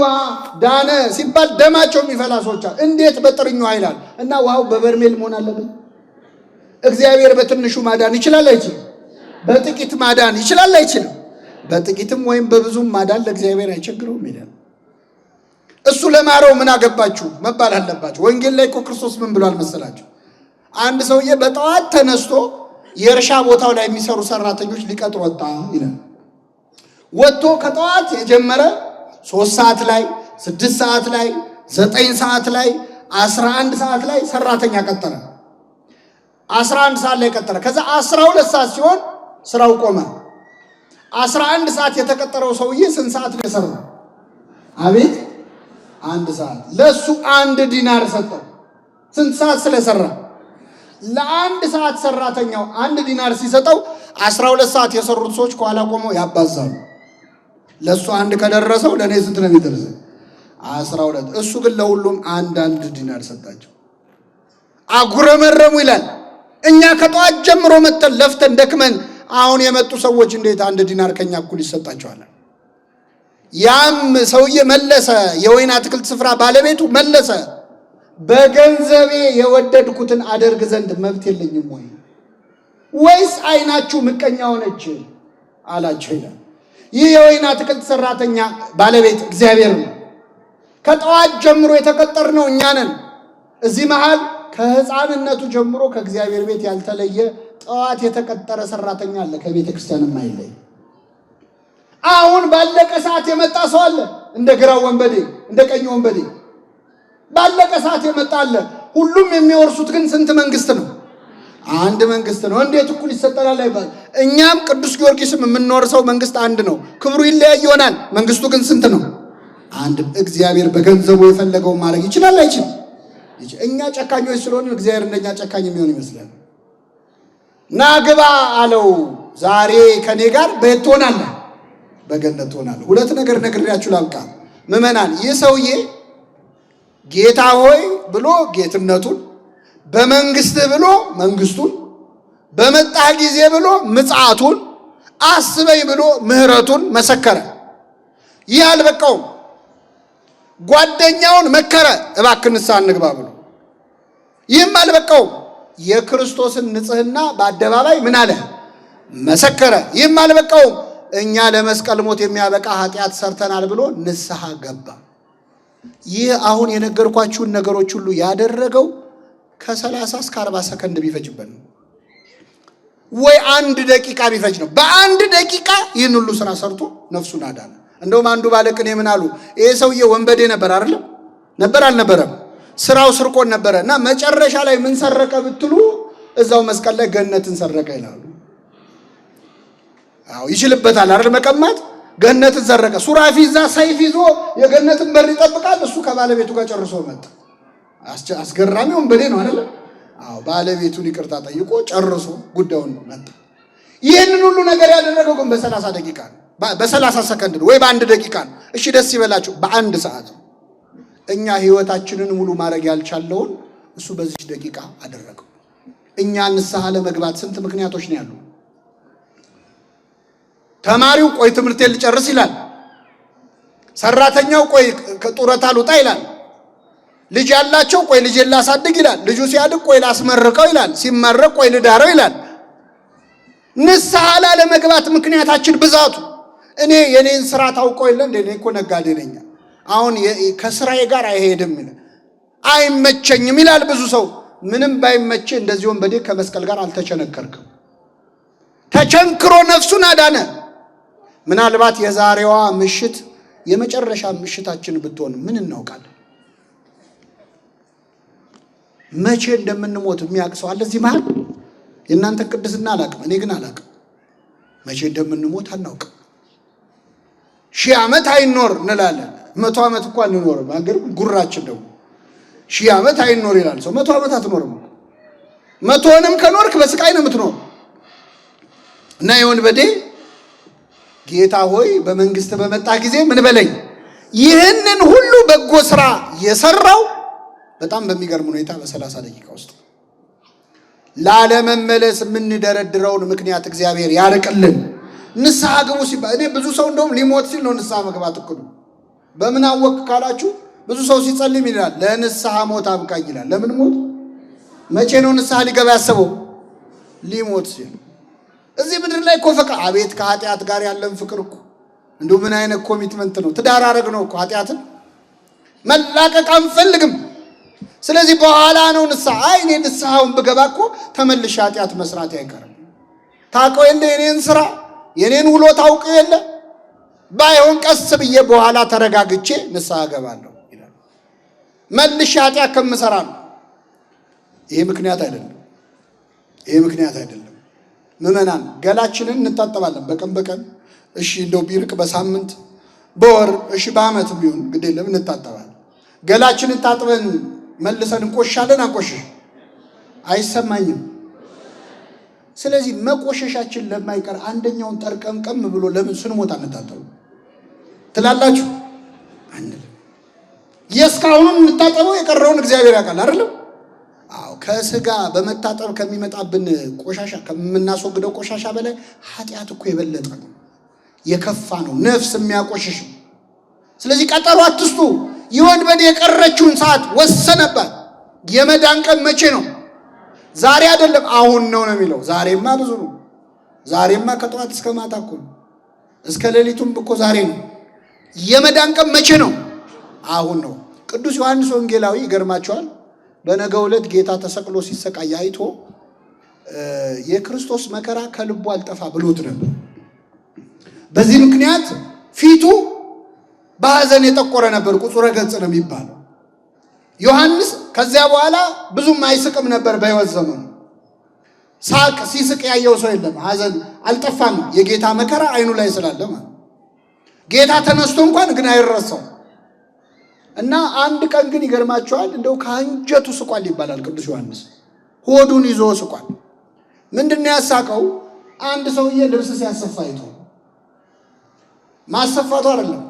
ዳነ ሲባል ደማቸው የሚፈላ ሰዎች አሉ። እንዴት በጥርኟ ይላል? እና ውሃው በበርሜል መሆን አለብን? እግዚአብሔር በትንሹ ማዳን ይችላል አይችልም? በጥቂት ማዳን ይችላል አይችልም? በጥቂትም ወይም በብዙም ማዳን ለእግዚአብሔር አይቸግረውም ይላል። እሱ ለማረው ምን አገባችሁ መባል አለባችሁ። ወንጌል ላይ እኮ ክርስቶስ ምን ብሏል መሰላችሁ? አንድ ሰውዬ በጠዋት ተነስቶ የእርሻ ቦታው ላይ የሚሰሩ ሰራተኞች ሊቀጥር ወጣ ይላል። ወጥቶ ከጠዋት የጀመረ 3 ሰዓት ላይ፣ 6 ሰዓት ላይ፣ 9 ሰዓት ላይ፣ 11 ሰዓት ላይ ሰራተኛ ቀጠረ። 11 ሰዓት ላይ ቀጠረ። ከዛ 12 ሰዓት ሲሆን ስራው ቆመ። 11 ሰዓት የተቀጠረው ሰውዬ ስንት ሰዓት ነው የሰራው? አቤት 1 ሰዓት። ለሱ 1 ዲናር ሰጠው። ስንት ሰዓት ስለሰራ? ለአንድ ሰዓት ሰራተኛው 1 ዲናር ሲሰጠው 12 ሰዓት የሰሩት ሰዎች ከኋላ ቆመው ያባዛሉ። ለሱ 1 ከደረሰው ለኔ ስንት ነው የሚደርሰው? 12። እሱ ግን ለሁሉም አንድ አንድ ዲናር ሰጣቸው። አጉረመረሙ ይላል። እኛ ከጠዋት ጀምሮ መጥተን ለፍተን ደክመን አሁን የመጡ ሰዎች እንዴት 1 ዲናር ከኛ እኩል ይሰጣቸዋል? ያም ሰውዬ መለሰ፣ የወይን አትክልት ስፍራ ባለቤቱ መለሰ፣ በገንዘቤ የወደድኩትን አደርግ ዘንድ መብት የለኝም ወይ? ወይስ ዓይናችሁ ምቀኛ ሆነች አላቸው ይላል። ይህ የወይን አትክልት ሰራተኛ ባለቤት እግዚአብሔር ነው። ከጠዋት ጀምሮ የተቀጠርነው እኛ ነን። እዚህ መሃል ከሕፃንነቱ ጀምሮ ከእግዚአብሔር ቤት ያልተለየ ጠዋት የተቀጠረ ሰራተኛ አለ፣ ከቤተ ክርስቲያን የማይለይ። አሁን ባለቀ ሰዓት የመጣ ሰው አለ፣ እንደ ግራው ወንበዴ፣ እንደ ቀኝ ወንበዴ ባለቀ ሰዓት የመጣ አለ። ሁሉም የሚወርሱት ግን ስንት መንግስት ነው? አንድ መንግስት ነው። እንዴት እኩል ይሰጠናል አይባል። እኛም ቅዱስ ጊዮርጊስም የምንወርሰው መንግስት አንድ ነው። ክብሩ ይለያይ ይሆናል፣ መንግስቱ ግን ስንት ነው? አንድ። እግዚአብሔር በገንዘቡ የፈለገውን ማድረግ ይችላል አይችልም? እኛ ጨካኞች ስለሆንን እግዚአብሔር እንደኛ ጨካኝ የሚሆን ይመስላል። ና ግባ አለው። ዛሬ ከኔ ጋር በየት ትሆናለህ? በገነት ትሆናለህ። ሁለት ነገር ነግሬያችሁ ላብቃ ምዕመናን። ይህ ሰውዬ ጌታ ሆይ ብሎ ጌትነቱን፣ በመንግስትህ ብሎ መንግስቱን፣ በመጣህ ጊዜ ብሎ ምጽአቱን፣ አስበኝ ብሎ ምሕረቱን መሰከረ። ይህ አልበቃውም። ጓደኛውን መከረ፣ እባክህ ንስሐ እንግባ ብሎ። ይህም አልበቃውም። የክርስቶስን ንጽሕና በአደባባይ ምን አለ? መሰከረ። ይህም አልበቃውም። እኛ ለመስቀል ሞት የሚያበቃ ኃጢአት ሰርተናል ብሎ ንስሐ ገባ። ይህ አሁን የነገርኳችሁን ነገሮች ሁሉ ያደረገው ከ30 እስከ 40 ሰከንድ ቢፈጅበት ነው፣ ወይ አንድ ደቂቃ ቢፈጅ ነው። በአንድ ደቂቃ ይህን ሁሉ ስራ ሰርቶ ነፍሱን አዳነ። እንደውም አንዱ ባለቅኔ ምን አሉ? ይሄ ሰውዬ ወንበዴ ነበር አይደለም? ነበር አልነበረም? ስራው ስርቆን ነበረ እና መጨረሻ ላይ ምን ሰረቀ ብትሉ እዛው መስቀል ላይ ገነትን ሰረቀ ይላሉ። አዎ ይችልበታል አይደል? መቀማት ገነትን ሰረቀ። ሱራፊ እዛ ሰይፍ ይዞ የገነትን በር ይጠብቃል። እሱ ከባለቤቱ ጋር ጨርሶ መጣ። አስገራሚ ወንበዴ ነው አይደል? አዎ ባለቤቱን ይቅርታ ጠይቆ ጨርሶ ጉዳዩን መጣ። ይህንን ሁሉ ነገር ያደረገው ግን በ30 ደቂቃ ነው፣ በ30 ሰከንድ ነው ወይ በአንድ ደቂቃ ነው። እሺ ደስ ይበላችሁ፣ በአንድ ሰዓት ነው። እኛ ህይወታችንን ሙሉ ማድረግ ያልቻለውን እሱ በዚች ደቂቃ አደረገው። እኛ ንስሐ ለመግባት ስንት ምክንያቶች ነው ያሉ? ተማሪው ቆይ ትምህርቴን ልጨርስ ይላል። ሰራተኛው ቆይ ጡረታ ልውጣ ይላል። ልጅ ያላቸው ቆይ ልጄን ላሳድግ ይላል። ልጁ ሲያድግ ቆይ ላስመርቀው ይላል። ሲመረቅ ቆይ ልዳረው ይላል። ንስሐ ላለመግባት ምክንያታችን ብዛቱ። እኔ የኔን ስራ ታውቀው የለ እንደ እኔ እኮ ነጋዴ ነኝ፣ አሁን ከስራዬ ጋር አይሄድም ይላል፣ አይመቸኝም ይላል ብዙ ሰው። ምንም ባይመች እንደዚህ ወንበዴ ከመስቀል ጋር አልተቸነከርክም። ተቸንክሮ ነፍሱን አዳነ። ምናልባት የዛሬዋ ምሽት የመጨረሻ ምሽታችን ብትሆን ምን እናውቃለን? መቼ እንደምንሞት የሚያውቅ ሰው አለ እዚህ መሃል? የእናንተን ቅድስና አላውቅም፣ እኔ ግን አላውቅም። መቼ እንደምንሞት አናውቅም። 1000 ዓመት አይኖር እንላለን። 100 ዓመት እኮ አንኖርም። አገር ጉራችን ደግሞ 1000 ዓመት አይኖር ይላል ሰው። 100 ዓመት አትኖርም። 100ንም ከኖርክ በስቃይ ነው የምትኖር። እና የወንበዴ ጌታ ሆይ በመንግስት በመጣ ጊዜ ምን በለኝ። ይህንን ሁሉ በጎ ስራ የሰራው በጣም በሚገርም ሁኔታ በ30 ደቂቃ ውስጥ። ላለመመለስ የምንደረድረውን ምክንያት እግዚአብሔር ያርቅልን። ንስሐ ግቡ ሲባል እኔ ብዙ ሰው እንደውም ሊሞት ሲል ነው ንስሐ መግባት እቅዱ። በምን አወቅ ካላችሁ ብዙ ሰው ሲጸልም ይላል ለንስሐ ሞት አብቃኝ ይላል። ለምን ሞት? መቼ ነው ንስሐ ሊገባ ያሰበው? ሊሞት ሲል። እዚህ ምድር ላይ እኮ ፍቅር፣ አቤት ከኃጢአት ጋር ያለን ፍቅር እኮ እንዲሁ ምን አይነት commitment ነው? ትዳር አረግ ነው እኮ ኃጢአትን መላቀቅ አንፈልግም። ስለዚህ በኋላ ነው ንስሐ። አይ እኔ ንስሐውን ብገባ እኮ ተመልሼ ኃጢአት መስራት አይቀርም። ታውቀው የለ የኔን ስራ የኔን ውሎ ታውቀው የለ፣ ባይሆን ቀስ ብዬ በኋላ ተረጋግቼ ንስሐ እገባለሁ ይላል። መልሼ ኃጢአት ከምሰራ ነው። ይሄ ምክንያት አይደለም። ይሄ ምክንያት አይደለም። ምዕመናን ገላችንን እንታጠባለን በቀን በቀን፣ እሺ እንደው ቢርቅ በሳምንት በወር፣ እሺ በዓመት ቢሆን ግድ የለም እንታጠባለን። ገላችንን ታጥበን መልሰን እንቆሻለን። አንቆሽሽ አይሰማኝም። ስለዚህ መቆሸሻችን ለማይቀር አንደኛውን ጠርቀምቀም ብሎ ለምን ስንሞት አንታጠብም ትላላችሁ? አንልም። የእስካሁኑን እንታጠበው የቀረውን እግዚአብሔር ያውቃል አይደለም? አዎ ከስጋ በመታጠብ ከሚመጣብን ቆሻሻ ከምናስወግደው ቆሻሻ በላይ ኃጢአት እኮ የበለጠ ነው፣ የከፋ ነው፣ ነፍስ የሚያቆሽሽ። ስለዚህ ቀጠሮ አትስጡ። ይህ ወንበዴ የቀረችውን ሰዓት ወሰነባት። የመዳን ቀን መቼ ነው? ዛሬ አይደለም አሁን ነው ነው የሚለው። ዛሬማ ብዙ ነው። ዛሬማ ከጠዋት እስከ ማታ እኮ ነው፣ እስከ ሌሊቱም እኮ ዛሬ ነው። የመዳን ቀን መቼ ነው? አሁን ነው። ቅዱስ ዮሐንስ ወንጌላዊ ይገርማቸዋል። በነገው ዕለት ጌታ ተሰቅሎ ሲሰቃይ አይቶ የክርስቶስ መከራ ከልቡ አልጠፋ ብሎት ነበር። በዚህ ምክንያት ፊቱ በሐዘን የጠቆረ ነበር። ቁጹረ ገጽ ነው የሚባለው። ዮሐንስ ከዚያ በኋላ ብዙም አይስቅም ነበር በሕይወት ዘመኑ። ሳቅ ሲስቅ ያየው ሰው የለም። ሐዘን አልጠፋም። የጌታ መከራ አይኑ ላይ ስላለ ማለት ጌታ ተነስቶ እንኳን ግን አይረሳው እና አንድ ቀን ግን ይገርማቸዋል። እንደው ከአንጀቱ ስቋል ይባላል። ቅዱስ ዮሐንስ ሆዱን ይዞ ስቋል። ምንድን ነው ያሳቀው? አንድ ሰውዬ ልብስ ሲያሰፋ አይቶ፣ ማሰፋቱ አይደለም፣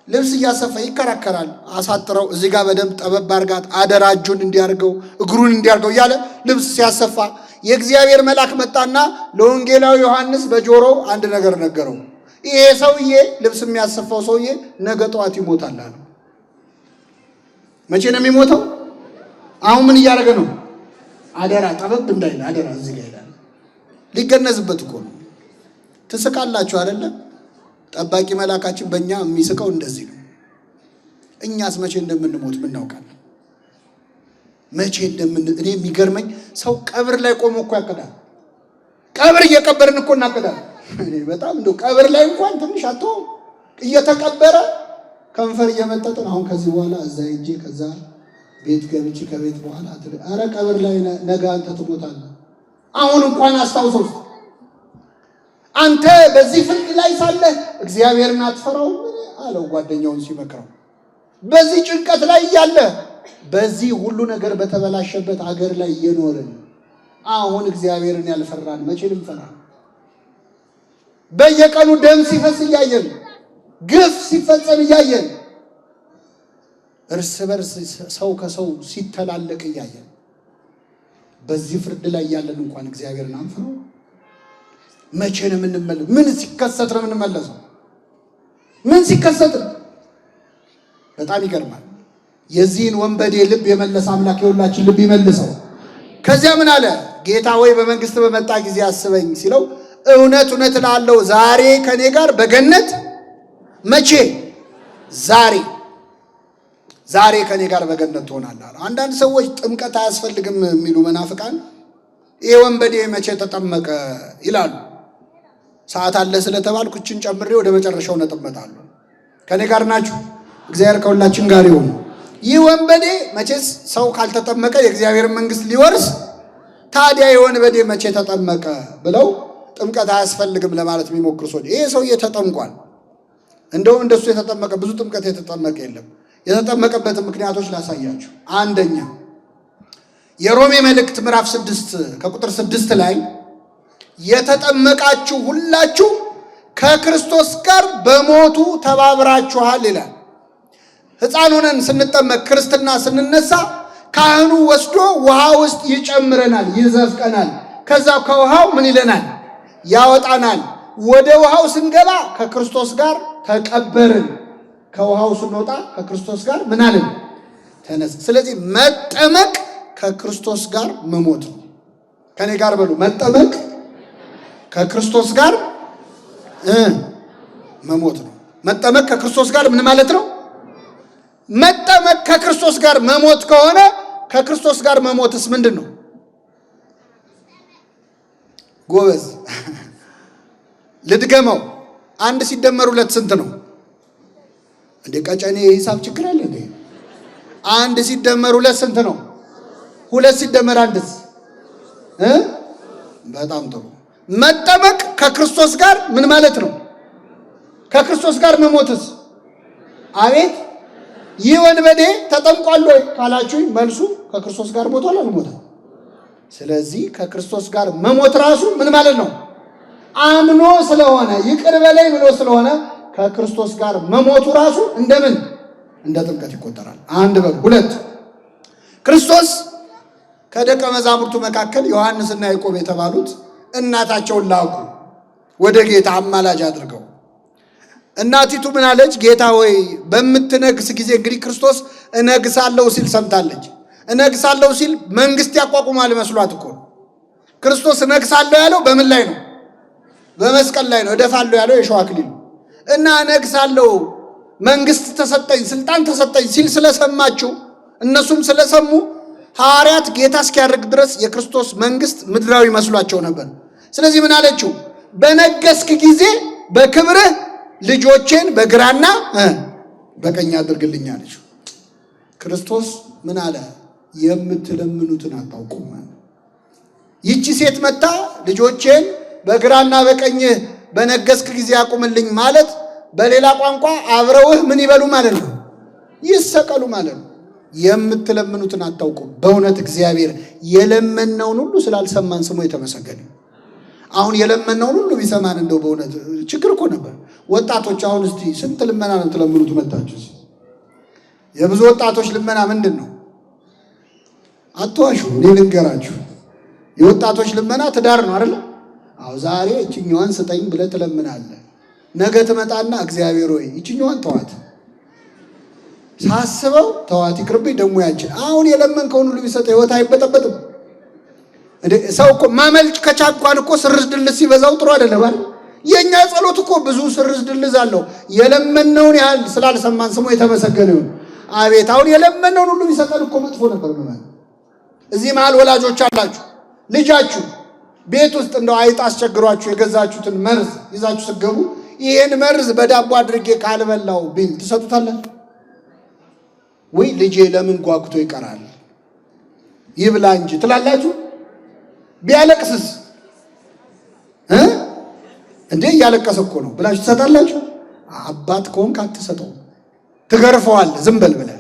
ልብስ እያሰፋ ይከራከራል። አሳጥረው፣ እዚህ ጋር በደንብ ጠበብ አርጋት፣ አደራ እጁን እንዲያርገው እግሩን እንዲያርገው እያለ ልብስ ሲያሰፋ የእግዚአብሔር መልአክ መጣና ለወንጌላዊ ዮሐንስ በጆሮው አንድ ነገር ነገረው። ይሄ ሰውዬ፣ ልብስ የሚያሰፋው ሰውዬ ነገ ጠዋት ይሞታል አለው። መቼ ነው የሚሞተው? አሁን ምን እያደረገ ነው? አደራ ጠበብ እንዳይል፣ አደራ እዚህ ጋር ይላል። ሊገነዝበት እኮ ነው። ትስቃላችሁ አይደለም? ጠባቂ መልአካችን በእኛ የሚስቀው እንደዚህ ነው። እኛስ መቼ እንደምንሞት ምናውቃለን? መቼ እንደምን እኔ የሚገርመኝ ሰው ቀብር ላይ ቆሞ እኮ ያቅዳል። ቀብር እየቀበርን እኮ እናቅዳለን። እኔ በጣም እንደው ቀብር ላይ እንኳን ትንሽ አቶ እየተቀበረ ከንፈር እየመጠጥን አሁን ከዚህ በኋላ እዛ ሄጄ ከዛ ቤት ገብቼ ከቤት በኋላ፣ ኧረ ቀብር ላይ ነገ አንተ ትሞታለህ። አሁን እንኳን አስታውሰው። አንተ በዚህ ፍርድ ላይ ሳለህ እግዚአብሔርን አትፈራውም አለው ጓደኛውን ሲመክረው። በዚህ ጭንቀት ላይ እያለ፣ በዚህ ሁሉ ነገር በተበላሸበት አገር ላይ እየኖርን አሁን እግዚአብሔርን ያልፈራን መቼ ልንፈራ? በየቀኑ ደም ሲፈስ እያየን፣ ግፍ ሲፈጸም እያየን፣ እርስ በርስ ሰው ከሰው ሲተላለቅ እያየን፣ በዚህ ፍርድ ላይ ያለን እንኳን እግዚአብሔርን አንፈራው? መቼ ነው የምንመለሰው? ምን ሲከሰት ነው የምንመለሰው? ምን ሲከሰት ነው? በጣም ይገርማል። የዚህን ወንበዴ ልብ የመለሰ አምላክ የሁላችን ልብ ይመልሰው። ከዚያ ምን አለ? ጌታ ወይ በመንግስት በመጣ ጊዜ አስበኝ ሲለው እውነት እውነት እልሃለሁ ዛሬ ከኔ ጋር በገነት፣ መቼ? ዛሬ፣ ዛሬ ከኔ ጋር በገነት ትሆናለህ አለ። አንዳንድ ሰዎች ጥምቀት አያስፈልግም የሚሉ መናፍቃን ይሄ ወንበዴ መቼ ተጠመቀ ይላሉ። ሰዓት አለ ስለተባልኩ እችን ጨምሬ ወደ መጨረሻው ነጥብ እመጣለሁ። ከኔ ጋር ናችሁ? እግዚአብሔር ከሁላችን ጋር ይሁን። ይህ ወንበዴ መቼስ ሰው ካልተጠመቀ የእግዚአብሔር መንግስት ሊወርስ፣ ታዲያ የወንበዴ መቼ ተጠመቀ ብለው ጥምቀት አያስፈልግም ለማለት የሚሞክሩ ሰዎች፣ ይሄ ሰውዬ ተጠምቋል። እንደውም እንደሱ የተጠመቀ ብዙ ጥምቀት የተጠመቀ የለም። የተጠመቀበትን ምክንያቶች ላሳያችሁ። አንደኛ፣ የሮሜ መልእክት ምዕራፍ 6 ከቁጥር 6 ላይ የተጠመቃችሁ ሁላችሁ ከክርስቶስ ጋር በሞቱ ተባብራችኋል ይላል። ሕፃን ሆነን ስንጠመቅ፣ ክርስትና ስንነሳ ካህኑ ወስዶ ውሃ ውስጥ ይጨምረናል፣ ይዘፍቀናል። ከዛ ከውሃው ምን ይለናል? ያወጣናል። ወደ ውሃው ስንገባ ከክርስቶስ ጋር ተቀበርን። ከውሃው ስንወጣ ከክርስቶስ ጋር ምን አለን? ተነስ። ስለዚህ መጠመቅ ከክርስቶስ ጋር መሞት ነው። ከኔ ጋር በሉ፣ መጠመቅ ከክርስቶስ ጋር መሞት ነው። መጠመቅ ከክርስቶስ ጋር ምን ማለት ነው? መጠመቅ ከክርስቶስ ጋር መሞት ከሆነ ከክርስቶስ ጋር መሞትስ ምንድን ነው? ጎበዝ፣ ልድገመው። አንድ ሲደመር ሁለት ስንት ነው? እንዴ ቀጨኔ፣ የሂሳብ ችግር አለ እንዴ? አንድ ሲደመር ሁለት ስንት ነው? ሁለት ሲደመር አንድስ? እ በጣም ጥሩ። መጠመቅ ከክርስቶስ ጋር ምን ማለት ነው? ከክርስቶስ ጋር መሞትስ? አቤት፣ ይህ ወንበዴ ተጠምቋል ወይ ካላችሁኝ መልሱ ከክርስቶስ ጋር ሞቷል አልሞተም? ስለዚህ ከክርስቶስ ጋር መሞት ራሱ ምን ማለት ነው? አምኖ ስለሆነ፣ ይቅር በለኝ ብሎ ስለሆነ ከክርስቶስ ጋር መሞቱ ራሱ እንደምን እንደ ጥምቀት ይቆጠራል። አንድ በሉ። ሁለት፣ ክርስቶስ ከደቀ መዛሙርቱ መካከል ዮሐንስና ያዕቆብ የተባሉት እናታቸውን ላኩ ወደ ጌታ አማላጅ አድርገው። እናቲቱ ምን አለች? ጌታ ሆይ በምትነግስ ጊዜ፣ እንግዲህ ክርስቶስ እነግሳለሁ ሲል ሰምታለች። እነግሳለሁ ሲል መንግስት ያቋቁማል መስሏት እኮ ነው። ክርስቶስ እነግሳለሁ ያለው በምን ላይ ነው? በመስቀል ላይ ነው። እደፋለሁ ያለው የሸዋ አክሊል እና እነግሳለሁ፣ መንግስት ተሰጠኝ፣ ስልጣን ተሰጠኝ ሲል ስለሰማችው፣ እነሱም ስለሰሙ ሐዋርያት ጌታ እስኪያደርግ ድረስ የክርስቶስ መንግስት ምድራዊ መስሏቸው ነበር። ስለዚህ ምን አለችው? በነገስክ ጊዜ በክብርህ ልጆቼን በግራና በቀኝ አድርግልኝ አለችው። ክርስቶስ ምን አለ? የምትለምኑትን አታውቁም። ይቺ ሴት መታ ልጆቼን በግራና በቀኝህ በነገስክ ጊዜ አቁምልኝ ማለት በሌላ ቋንቋ አብረውህ ምን ይበሉ ማለት ነው? ይሰቀሉ ማለት ነው። የምትለምኑትን አታውቁም። በእውነት እግዚአብሔር የለመነውን ሁሉ ስላልሰማን ስሙ የተመሰገነ። አሁን የለመነውን ሁሉ ቢሰማን እንደው በእውነት ችግር እኮ ነበር። ወጣቶች አሁን እስቲ ስንት ልመና ነው ትለምኑት መጣችሁ? የብዙ ወጣቶች ልመና ምንድን ነው? አትዋሹ፣ እኔ ልንገራችሁ። የወጣቶች ልመና ትዳር ነው አይደለ? አዎ፣ ዛሬ እችኛዋን ስጠኝ ብለህ ትለምናለህ። ነገ ትመጣና እግዚአብሔር ሆይ እችኛዋን ተዋት፣ ሳስበው ተዋት፣ ይቅርብኝ፣ ደግሞ ያችን አሁን የለመንከውን ሁሉ ቢሰጥ ህይወት አይበጠበጥም? ሰው እኮ ማመልጭ ከቻኳን እኮ ስርዝ ድልዝ ሲበዛው ጥሩ አይደለም አይደል? የእኛ ጸሎት እኮ ብዙ ስርዝ ድልዝ አለው። የለመነውን ያህል ስላልሰማን ስሙ የተመሰገነ ይሁን። አቤት አሁን የለመነውን ሁሉ ቢሰጠን እኮ መጥፎ ነበር። ማለት እዚህ መሃል ወላጆች አላችሁ፣ ልጃችሁ ቤት ውስጥ እንደው አይጥ አስቸግሯችሁ የገዛችሁትን መርዝ ይዛችሁ ስትገቡ ይሄን መርዝ በዳቦ አድርጌ ካልበላው ቢል ትሰጡታላችሁ ወይ? ልጄ ለምን ጓጉቶ ይቀራል ይብላ እንጂ ትላላችሁ? ቢያለቅስስ እንዴ እያለቀሰ እኮ ነው ብላችሁ ትሰጣላችሁ? አባት ከሆንክ አትሰጠውም፣ ትገርፈዋለህ ዝም በል ብለህ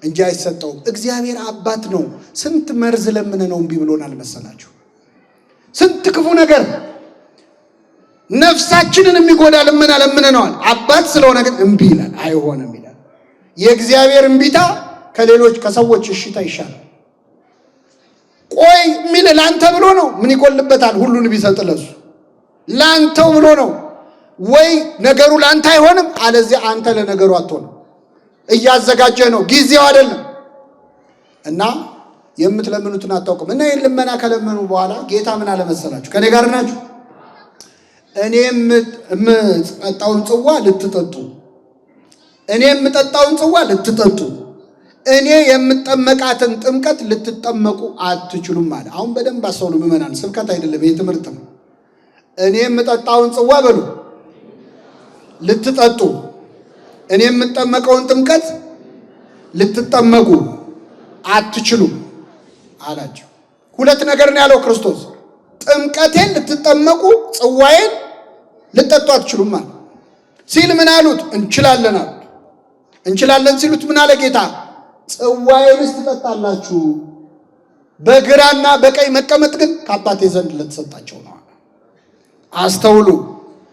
እንጂ አይሰጠውም። እግዚአብሔር አባት ነው። ስንት መርዝ ለምነ ነው እምቢ ብሎናል መሰላችሁ? ስንት ክፉ ነገር ነፍሳችንን የሚጎዳ ልመና ለምነነዋል። አባት ስለሆነ ግን እምቢ ይላል፣ አይሆንም ይላል። የእግዚአብሔር እምቢታ ከሌሎች ከሰዎች እሽታ ይሻላል። ቆይ የሚል ላንተ ብሎ ነው። ምን ይጎልበታል? ሁሉን ቢሰጥ ለሱ ላንተው ብሎ ነው። ወይ ነገሩ ላንተ አይሆንም፣ አለዚያ አንተ ለነገሩ አትሆንም። እያዘጋጀ ነው፣ ጊዜው አይደለም። እና የምትለምኑትን አታውቅም። እና ይህን ልመና ከለመኑ በኋላ ጌታ ምን አለ መሰላችሁ? ከኔ ጋር ናችሁ? እኔ የምጠጣውን ጽዋ ልትጠጡ፣ እኔ የምጠጣውን ጽዋ ልትጠጡ፣ እኔ የምጠመቃትን ጥምቀት ልትጠመቁ አትችሉም አለ። አሁን በደንብ አስተውሉ ምዕመናን፣ ስብከት አይደለም ይህ ትምህርት ነው። እኔ የምጠጣውን ጽዋ በሉ ልትጠጡ፣ እኔ የምጠመቀውን ጥምቀት ልትጠመቁ አትችሉም አላቸው። ሁለት ነገር ነው ያለው ክርስቶስ። ጥምቀቴን ልትጠመቁ፣ ጽዋዬን ልትጠጡ አትችሉም አለ። ሲል ምን አሉት? እንችላለን አሉት። እንችላለን ሲሉት ምን አለ ጌታ? ጽዋዬንስ ትጠጣላችሁ፣ በግራና በቀኝ መቀመጥ ግን ከአባቴ ዘንድ ለተሰጣቸው ነው። አስተውሉ።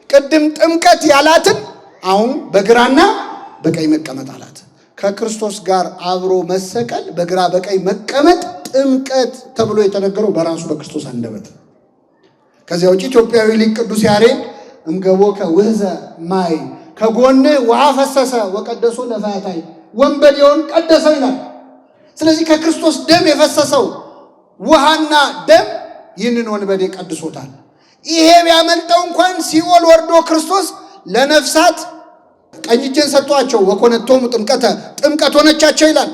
ቅድም ጥምቀት ያላትን አሁን በግራና በቀኝ መቀመጥ አላት። ከክርስቶስ ጋር አብሮ መሰቀል፣ በግራ በቀኝ መቀመጥ ጥምቀት ተብሎ የተነገረው በራሱ በክርስቶስ አንደበት። ከዚያ ውጭ ኢትዮጵያዊ ሊቅ ቅዱስ ያሬድ እምገቦከ ውህዘ ማይ፣ ከጎንህ ውሃ ፈሰሰ፣ ወቀደሶ ለፈያታይ፣ ወንበዴውን ቀደሰው ይላል። ስለዚህ ከክርስቶስ ደም የፈሰሰው ውሃና ደም ይህንን ወንበዴ ቀድሶታል። ይሄ ቢያመልጠው እንኳን ሲኦል ወርዶ ክርስቶስ ለነፍሳት ቀኝ እጄን ሰጥቷቸው ወኮነቶሙ ጥምቀተ፣ ጥምቀት ሆነቻቸው ይላል።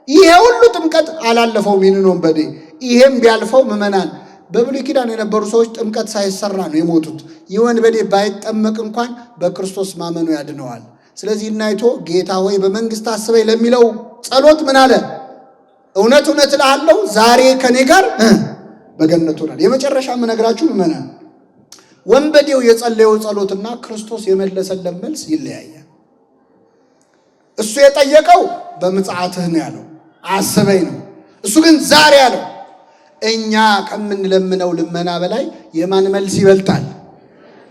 ይሄ ሁሉ ጥምቀት አላለፈውም ይህንን ወንበዴ። ይሄም ቢያልፈው ምዕመናን፣ በብሉይ ኪዳን የነበሩ ሰዎች ጥምቀት ሳይሰራ ነው የሞቱት። ይህ ወንበዴ ባይጠመቅ እንኳን በክርስቶስ ማመኑ ያድነዋል። ስለዚህ እናይቶ ጌታ ሆይ በመንግስት አስበኝ ለሚለው ጸሎት ምን አለ? እውነት እውነት እልሃለሁ ዛሬ ከኔ ጋር በገነት ትሆናለህ። የመጨረሻ የምነግራችሁ ምዕመናን፣ ወንበዴው የጸለየው ጸሎትና ክርስቶስ የመለሰለት መልስ ይለያያል። እሱ የጠየቀው በምጽአትህ ነው ያለው፣ አስበኝ ነው። እሱ ግን ዛሬ ያለው። እኛ ከምንለምነው ልመና በላይ የማን መልስ ይበልጣል?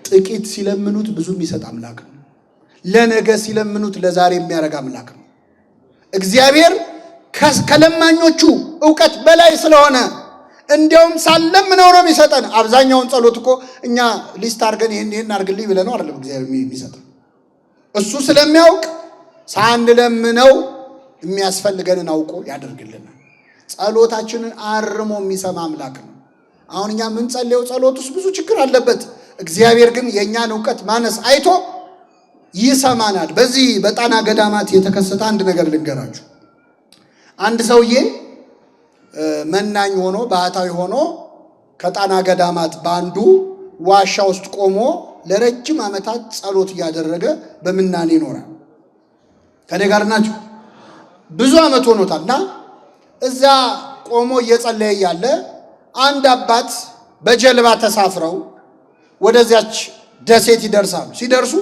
ጥቂት ሲለምኑት ብዙ የሚሰጥ አምላክ ነው። ለነገ ሲለምኑት ለዛሬ የሚያደርግ አምላክ ነው። እግዚአብሔር ከለማኞቹ እውቀት በላይ ስለሆነ እንዲያውም ሳለምነው ነው የሚሰጠን። አብዛኛውን ጸሎት እኮ እኛ list አድርገን ይህን ይህን አድርግልኝ ብለነው ነው አይደለም እግዚአብሔር የሚሰጠን። እሱ ስለሚያውቅ ሳንለምነው የሚያስፈልገንን አውቆ ያደርግልናል። ጸሎታችንን አርሞ የሚሰማ አምላክ ነው። አሁን እኛ የምንጸልየው ጸሎት ውስጥ ብዙ ችግር አለበት። እግዚአብሔር ግን የእኛን እውቀት ማነስ አይቶ ይሰማናል። በዚህ በጣና ገዳማት የተከሰተ አንድ ነገር ልንገራችሁ። አንድ ሰውዬ መናኝ ሆኖ ባህታዊ ሆኖ ከጣና ገዳማት በአንዱ ዋሻ ውስጥ ቆሞ ለረጅም ዓመታት ጸሎት እያደረገ በምናኔ ይኖራል። ከኔ ጋር ናቸው። ብዙ ዓመት ሆኖታል እና እዛ ቆሞ እየጸለየ እያለ አንድ አባት በጀልባ ተሳፍረው ወደዚያች ደሴት ይደርሳሉ። ሲደርሱ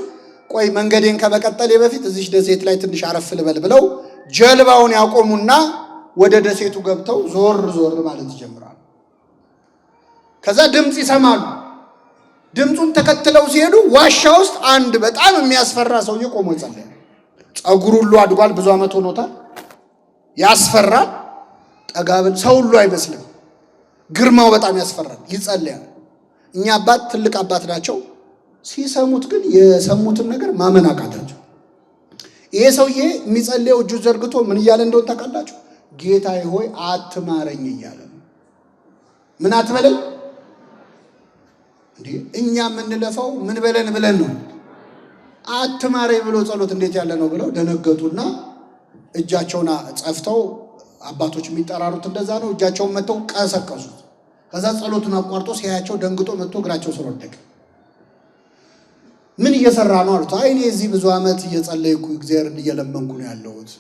ቆይ መንገዴን ከመቀጠሌ በፊት እዚች ደሴት ላይ ትንሽ አረፍ ልበል ብለው ጀልባውን ያቆሙና ወደ ደሴቱ ገብተው ዞር ዞር ማለት ይጀምራሉ። ከዛ ድምፅ ይሰማሉ። ድምፁን ተከትለው ሲሄዱ ዋሻ ውስጥ አንድ በጣም የሚያስፈራ ሰውዬ ቆሞ ይጸልያል። ጸጉሩ ሁሉ አድጓል፣ ብዙ ዓመት ሆኖታል። ያስፈራል። ጠጋብል ሰው ሁሉ አይመስልም። ግርማው በጣም ያስፈራል። ይጸልያል። እኛ አባት ትልቅ አባት ናቸው። ሲሰሙት ግን የሰሙትን ነገር ማመን አቃታቸው። ይሄ ሰውዬ የሚጸልየው እጁ ዘርግቶ ምን እያለ እንደሆነ ታውቃላችሁ? ጌታዬ ሆይ አትማረኝ እያለ ነው። ምን አትበለኝ እንዴ? እኛ የምንለፋው ምን በለን ብለን ነው። አትማረኝ ብሎ ጸሎት እንዴት ያለ ነው ብለው ደነገጡና እጃቸውን ጸፍተው፣ አባቶች የሚጠራሩት እንደዛ ነው። እጃቸውን መጥተው ቀሰቀሱት። ከዛ ጸሎቱን አቋርጦ ሲያያቸው ደንግጦ መጥቶ እግራቸው ስር ወደቀ። ምን እየሰራ ነው አሉት። አይ እኔ እዚህ ብዙ ዓመት እየጸለይኩ እግዚአብሔርን እየለመንኩ ነው ያለሁት።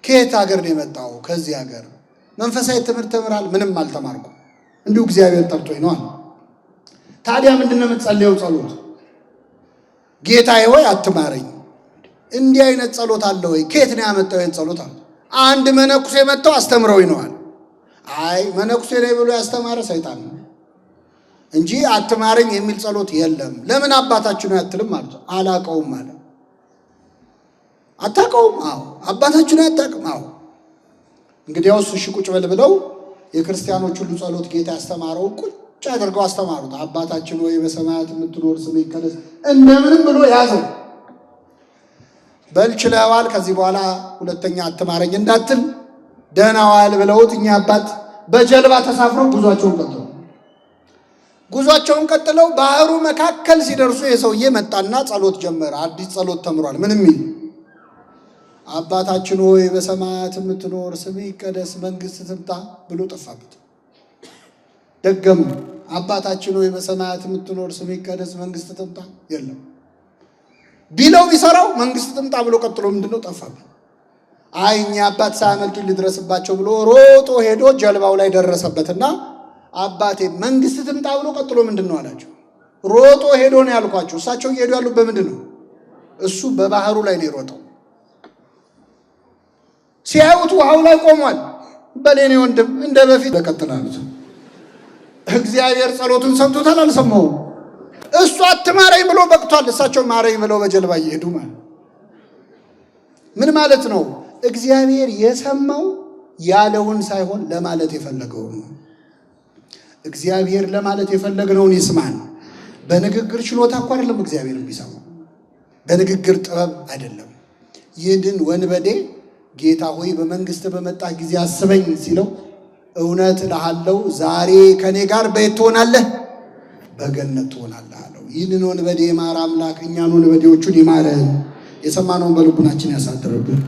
ከየት ሀገር ነው የመጣው? ከዚህ ሀገር። መንፈሳዊ ትምህርት ተምራል? ምንም አልተማርኩም፣ እንዲሁ እግዚአብሔር ጠርቶኝ ነው አለ። ታዲያ ምንድን ነው የምትጸልየው ጸሎት? ጌታዬ ሆይ አትማረኝ። እንዲህ አይነት ጸሎት አለ ወይ? ከየት ነው ያመጣው ይሄን ጸሎት አለ። አንድ መነኩሴ መጥተው አስተምረውኝ ነው አለ። አይ መነኩሴ ነኝ ብሎ ያስተማረ ሰይጣን ነው እንጂ አትማረኝ የሚል ጸሎት የለም። ለምን አባታችን ነው አትልም አሉት። አላቀውም አለ። አታውቀውም? አዎ። አባታችን ነው አታውቅም? አዎ። እንግዲያውስ እሺ ቁጭ በል ብለው የክርስቲያኖች ሁሉ ጸሎት ጌታ ያስተማረው ቁጭ አድርገው አስተማሩት። አባታችን ሆይ በሰማያት የምትኖር ስምህ ይቀደስ፣ እንደምንም ብሎ ያዘው። በል ችለዋል፣ ከዚህ በኋላ ሁለተኛ አትማረኝ እንዳትል ደህና ዋል ብለውት እኛ አባት በጀልባ ተሳፍረው ጉዟቸውን ቀጥለው ጉዟቸውን ቀጥለው ባህሩ መካከል ሲደርሱ የሰውዬ መጣና ጸሎት ጀመረ። አዲስ ጸሎት ተምሯል። ምንም ይል አባታችን ሆይ በሰማያት የምትኖር ስምህ ይቀደስ፣ መንግሥትህ ትምጣ ብሎ ጠፋበት። ደገሙ። አባታችን ሆይ በሰማያት የምትኖር ስምህ ይቀደስ፣ መንግሥትህ ትምጣ። የለም ቢለው ቢሰራው መንግሥት ትምጣ ብሎ ቀጥሎ ምንድነው ጠፋበት። አይ እኛ አባት ሳያመልጡ ልድረስባቸው ብሎ ሮጦ ሄዶ ጀልባው ላይ ደረሰበትና አባቴ መንግስት ትምጣ ብሎ ቀጥሎ ምንድን ነው አላቸው። ሮጦ ሄዶ ነው ያልኳቸው። እሳቸው እየሄዱ ያሉት በምንድን ነው? እሱ በባህሩ ላይ ነው የሮጠው። ሲያዩት ውሃው ላይ ቆሟል። በሌኔ ወንድም እንደ በፊት በቀጥላሉት። እግዚአብሔር ጸሎቱን ሰምቶታል አልሰማውም? እሱ አትማረኝ ብሎ በቅቷል። እሳቸው ማረኝ ብለው በጀልባ እየሄዱ ማለት ምን ማለት ነው? እግዚአብሔር የሰማው ያለውን ሳይሆን ለማለት የፈለገውን ነው። እግዚአብሔር ለማለት የፈለግነውን ይስማን። በንግግር ችሎታ እኮ አይደለም እግዚአብሔር የሚሰማው፣ በንግግር ጥበብ አይደለም። ይህንን ወንበዴ ጌታ ሆይ በመንግስት በመጣህ ጊዜ አስበኝ ሲለው እውነት እልሃለሁ ዛሬ ከኔ ጋር በየት ትሆናለህ? በገነት ትሆናለህ አለው። ይህንን ወንበዴ የማረ አምላክ እኛን ወንበዴዎቹን ይማረን፣ የሰማነውን በልቡናችን ያሳድርብን።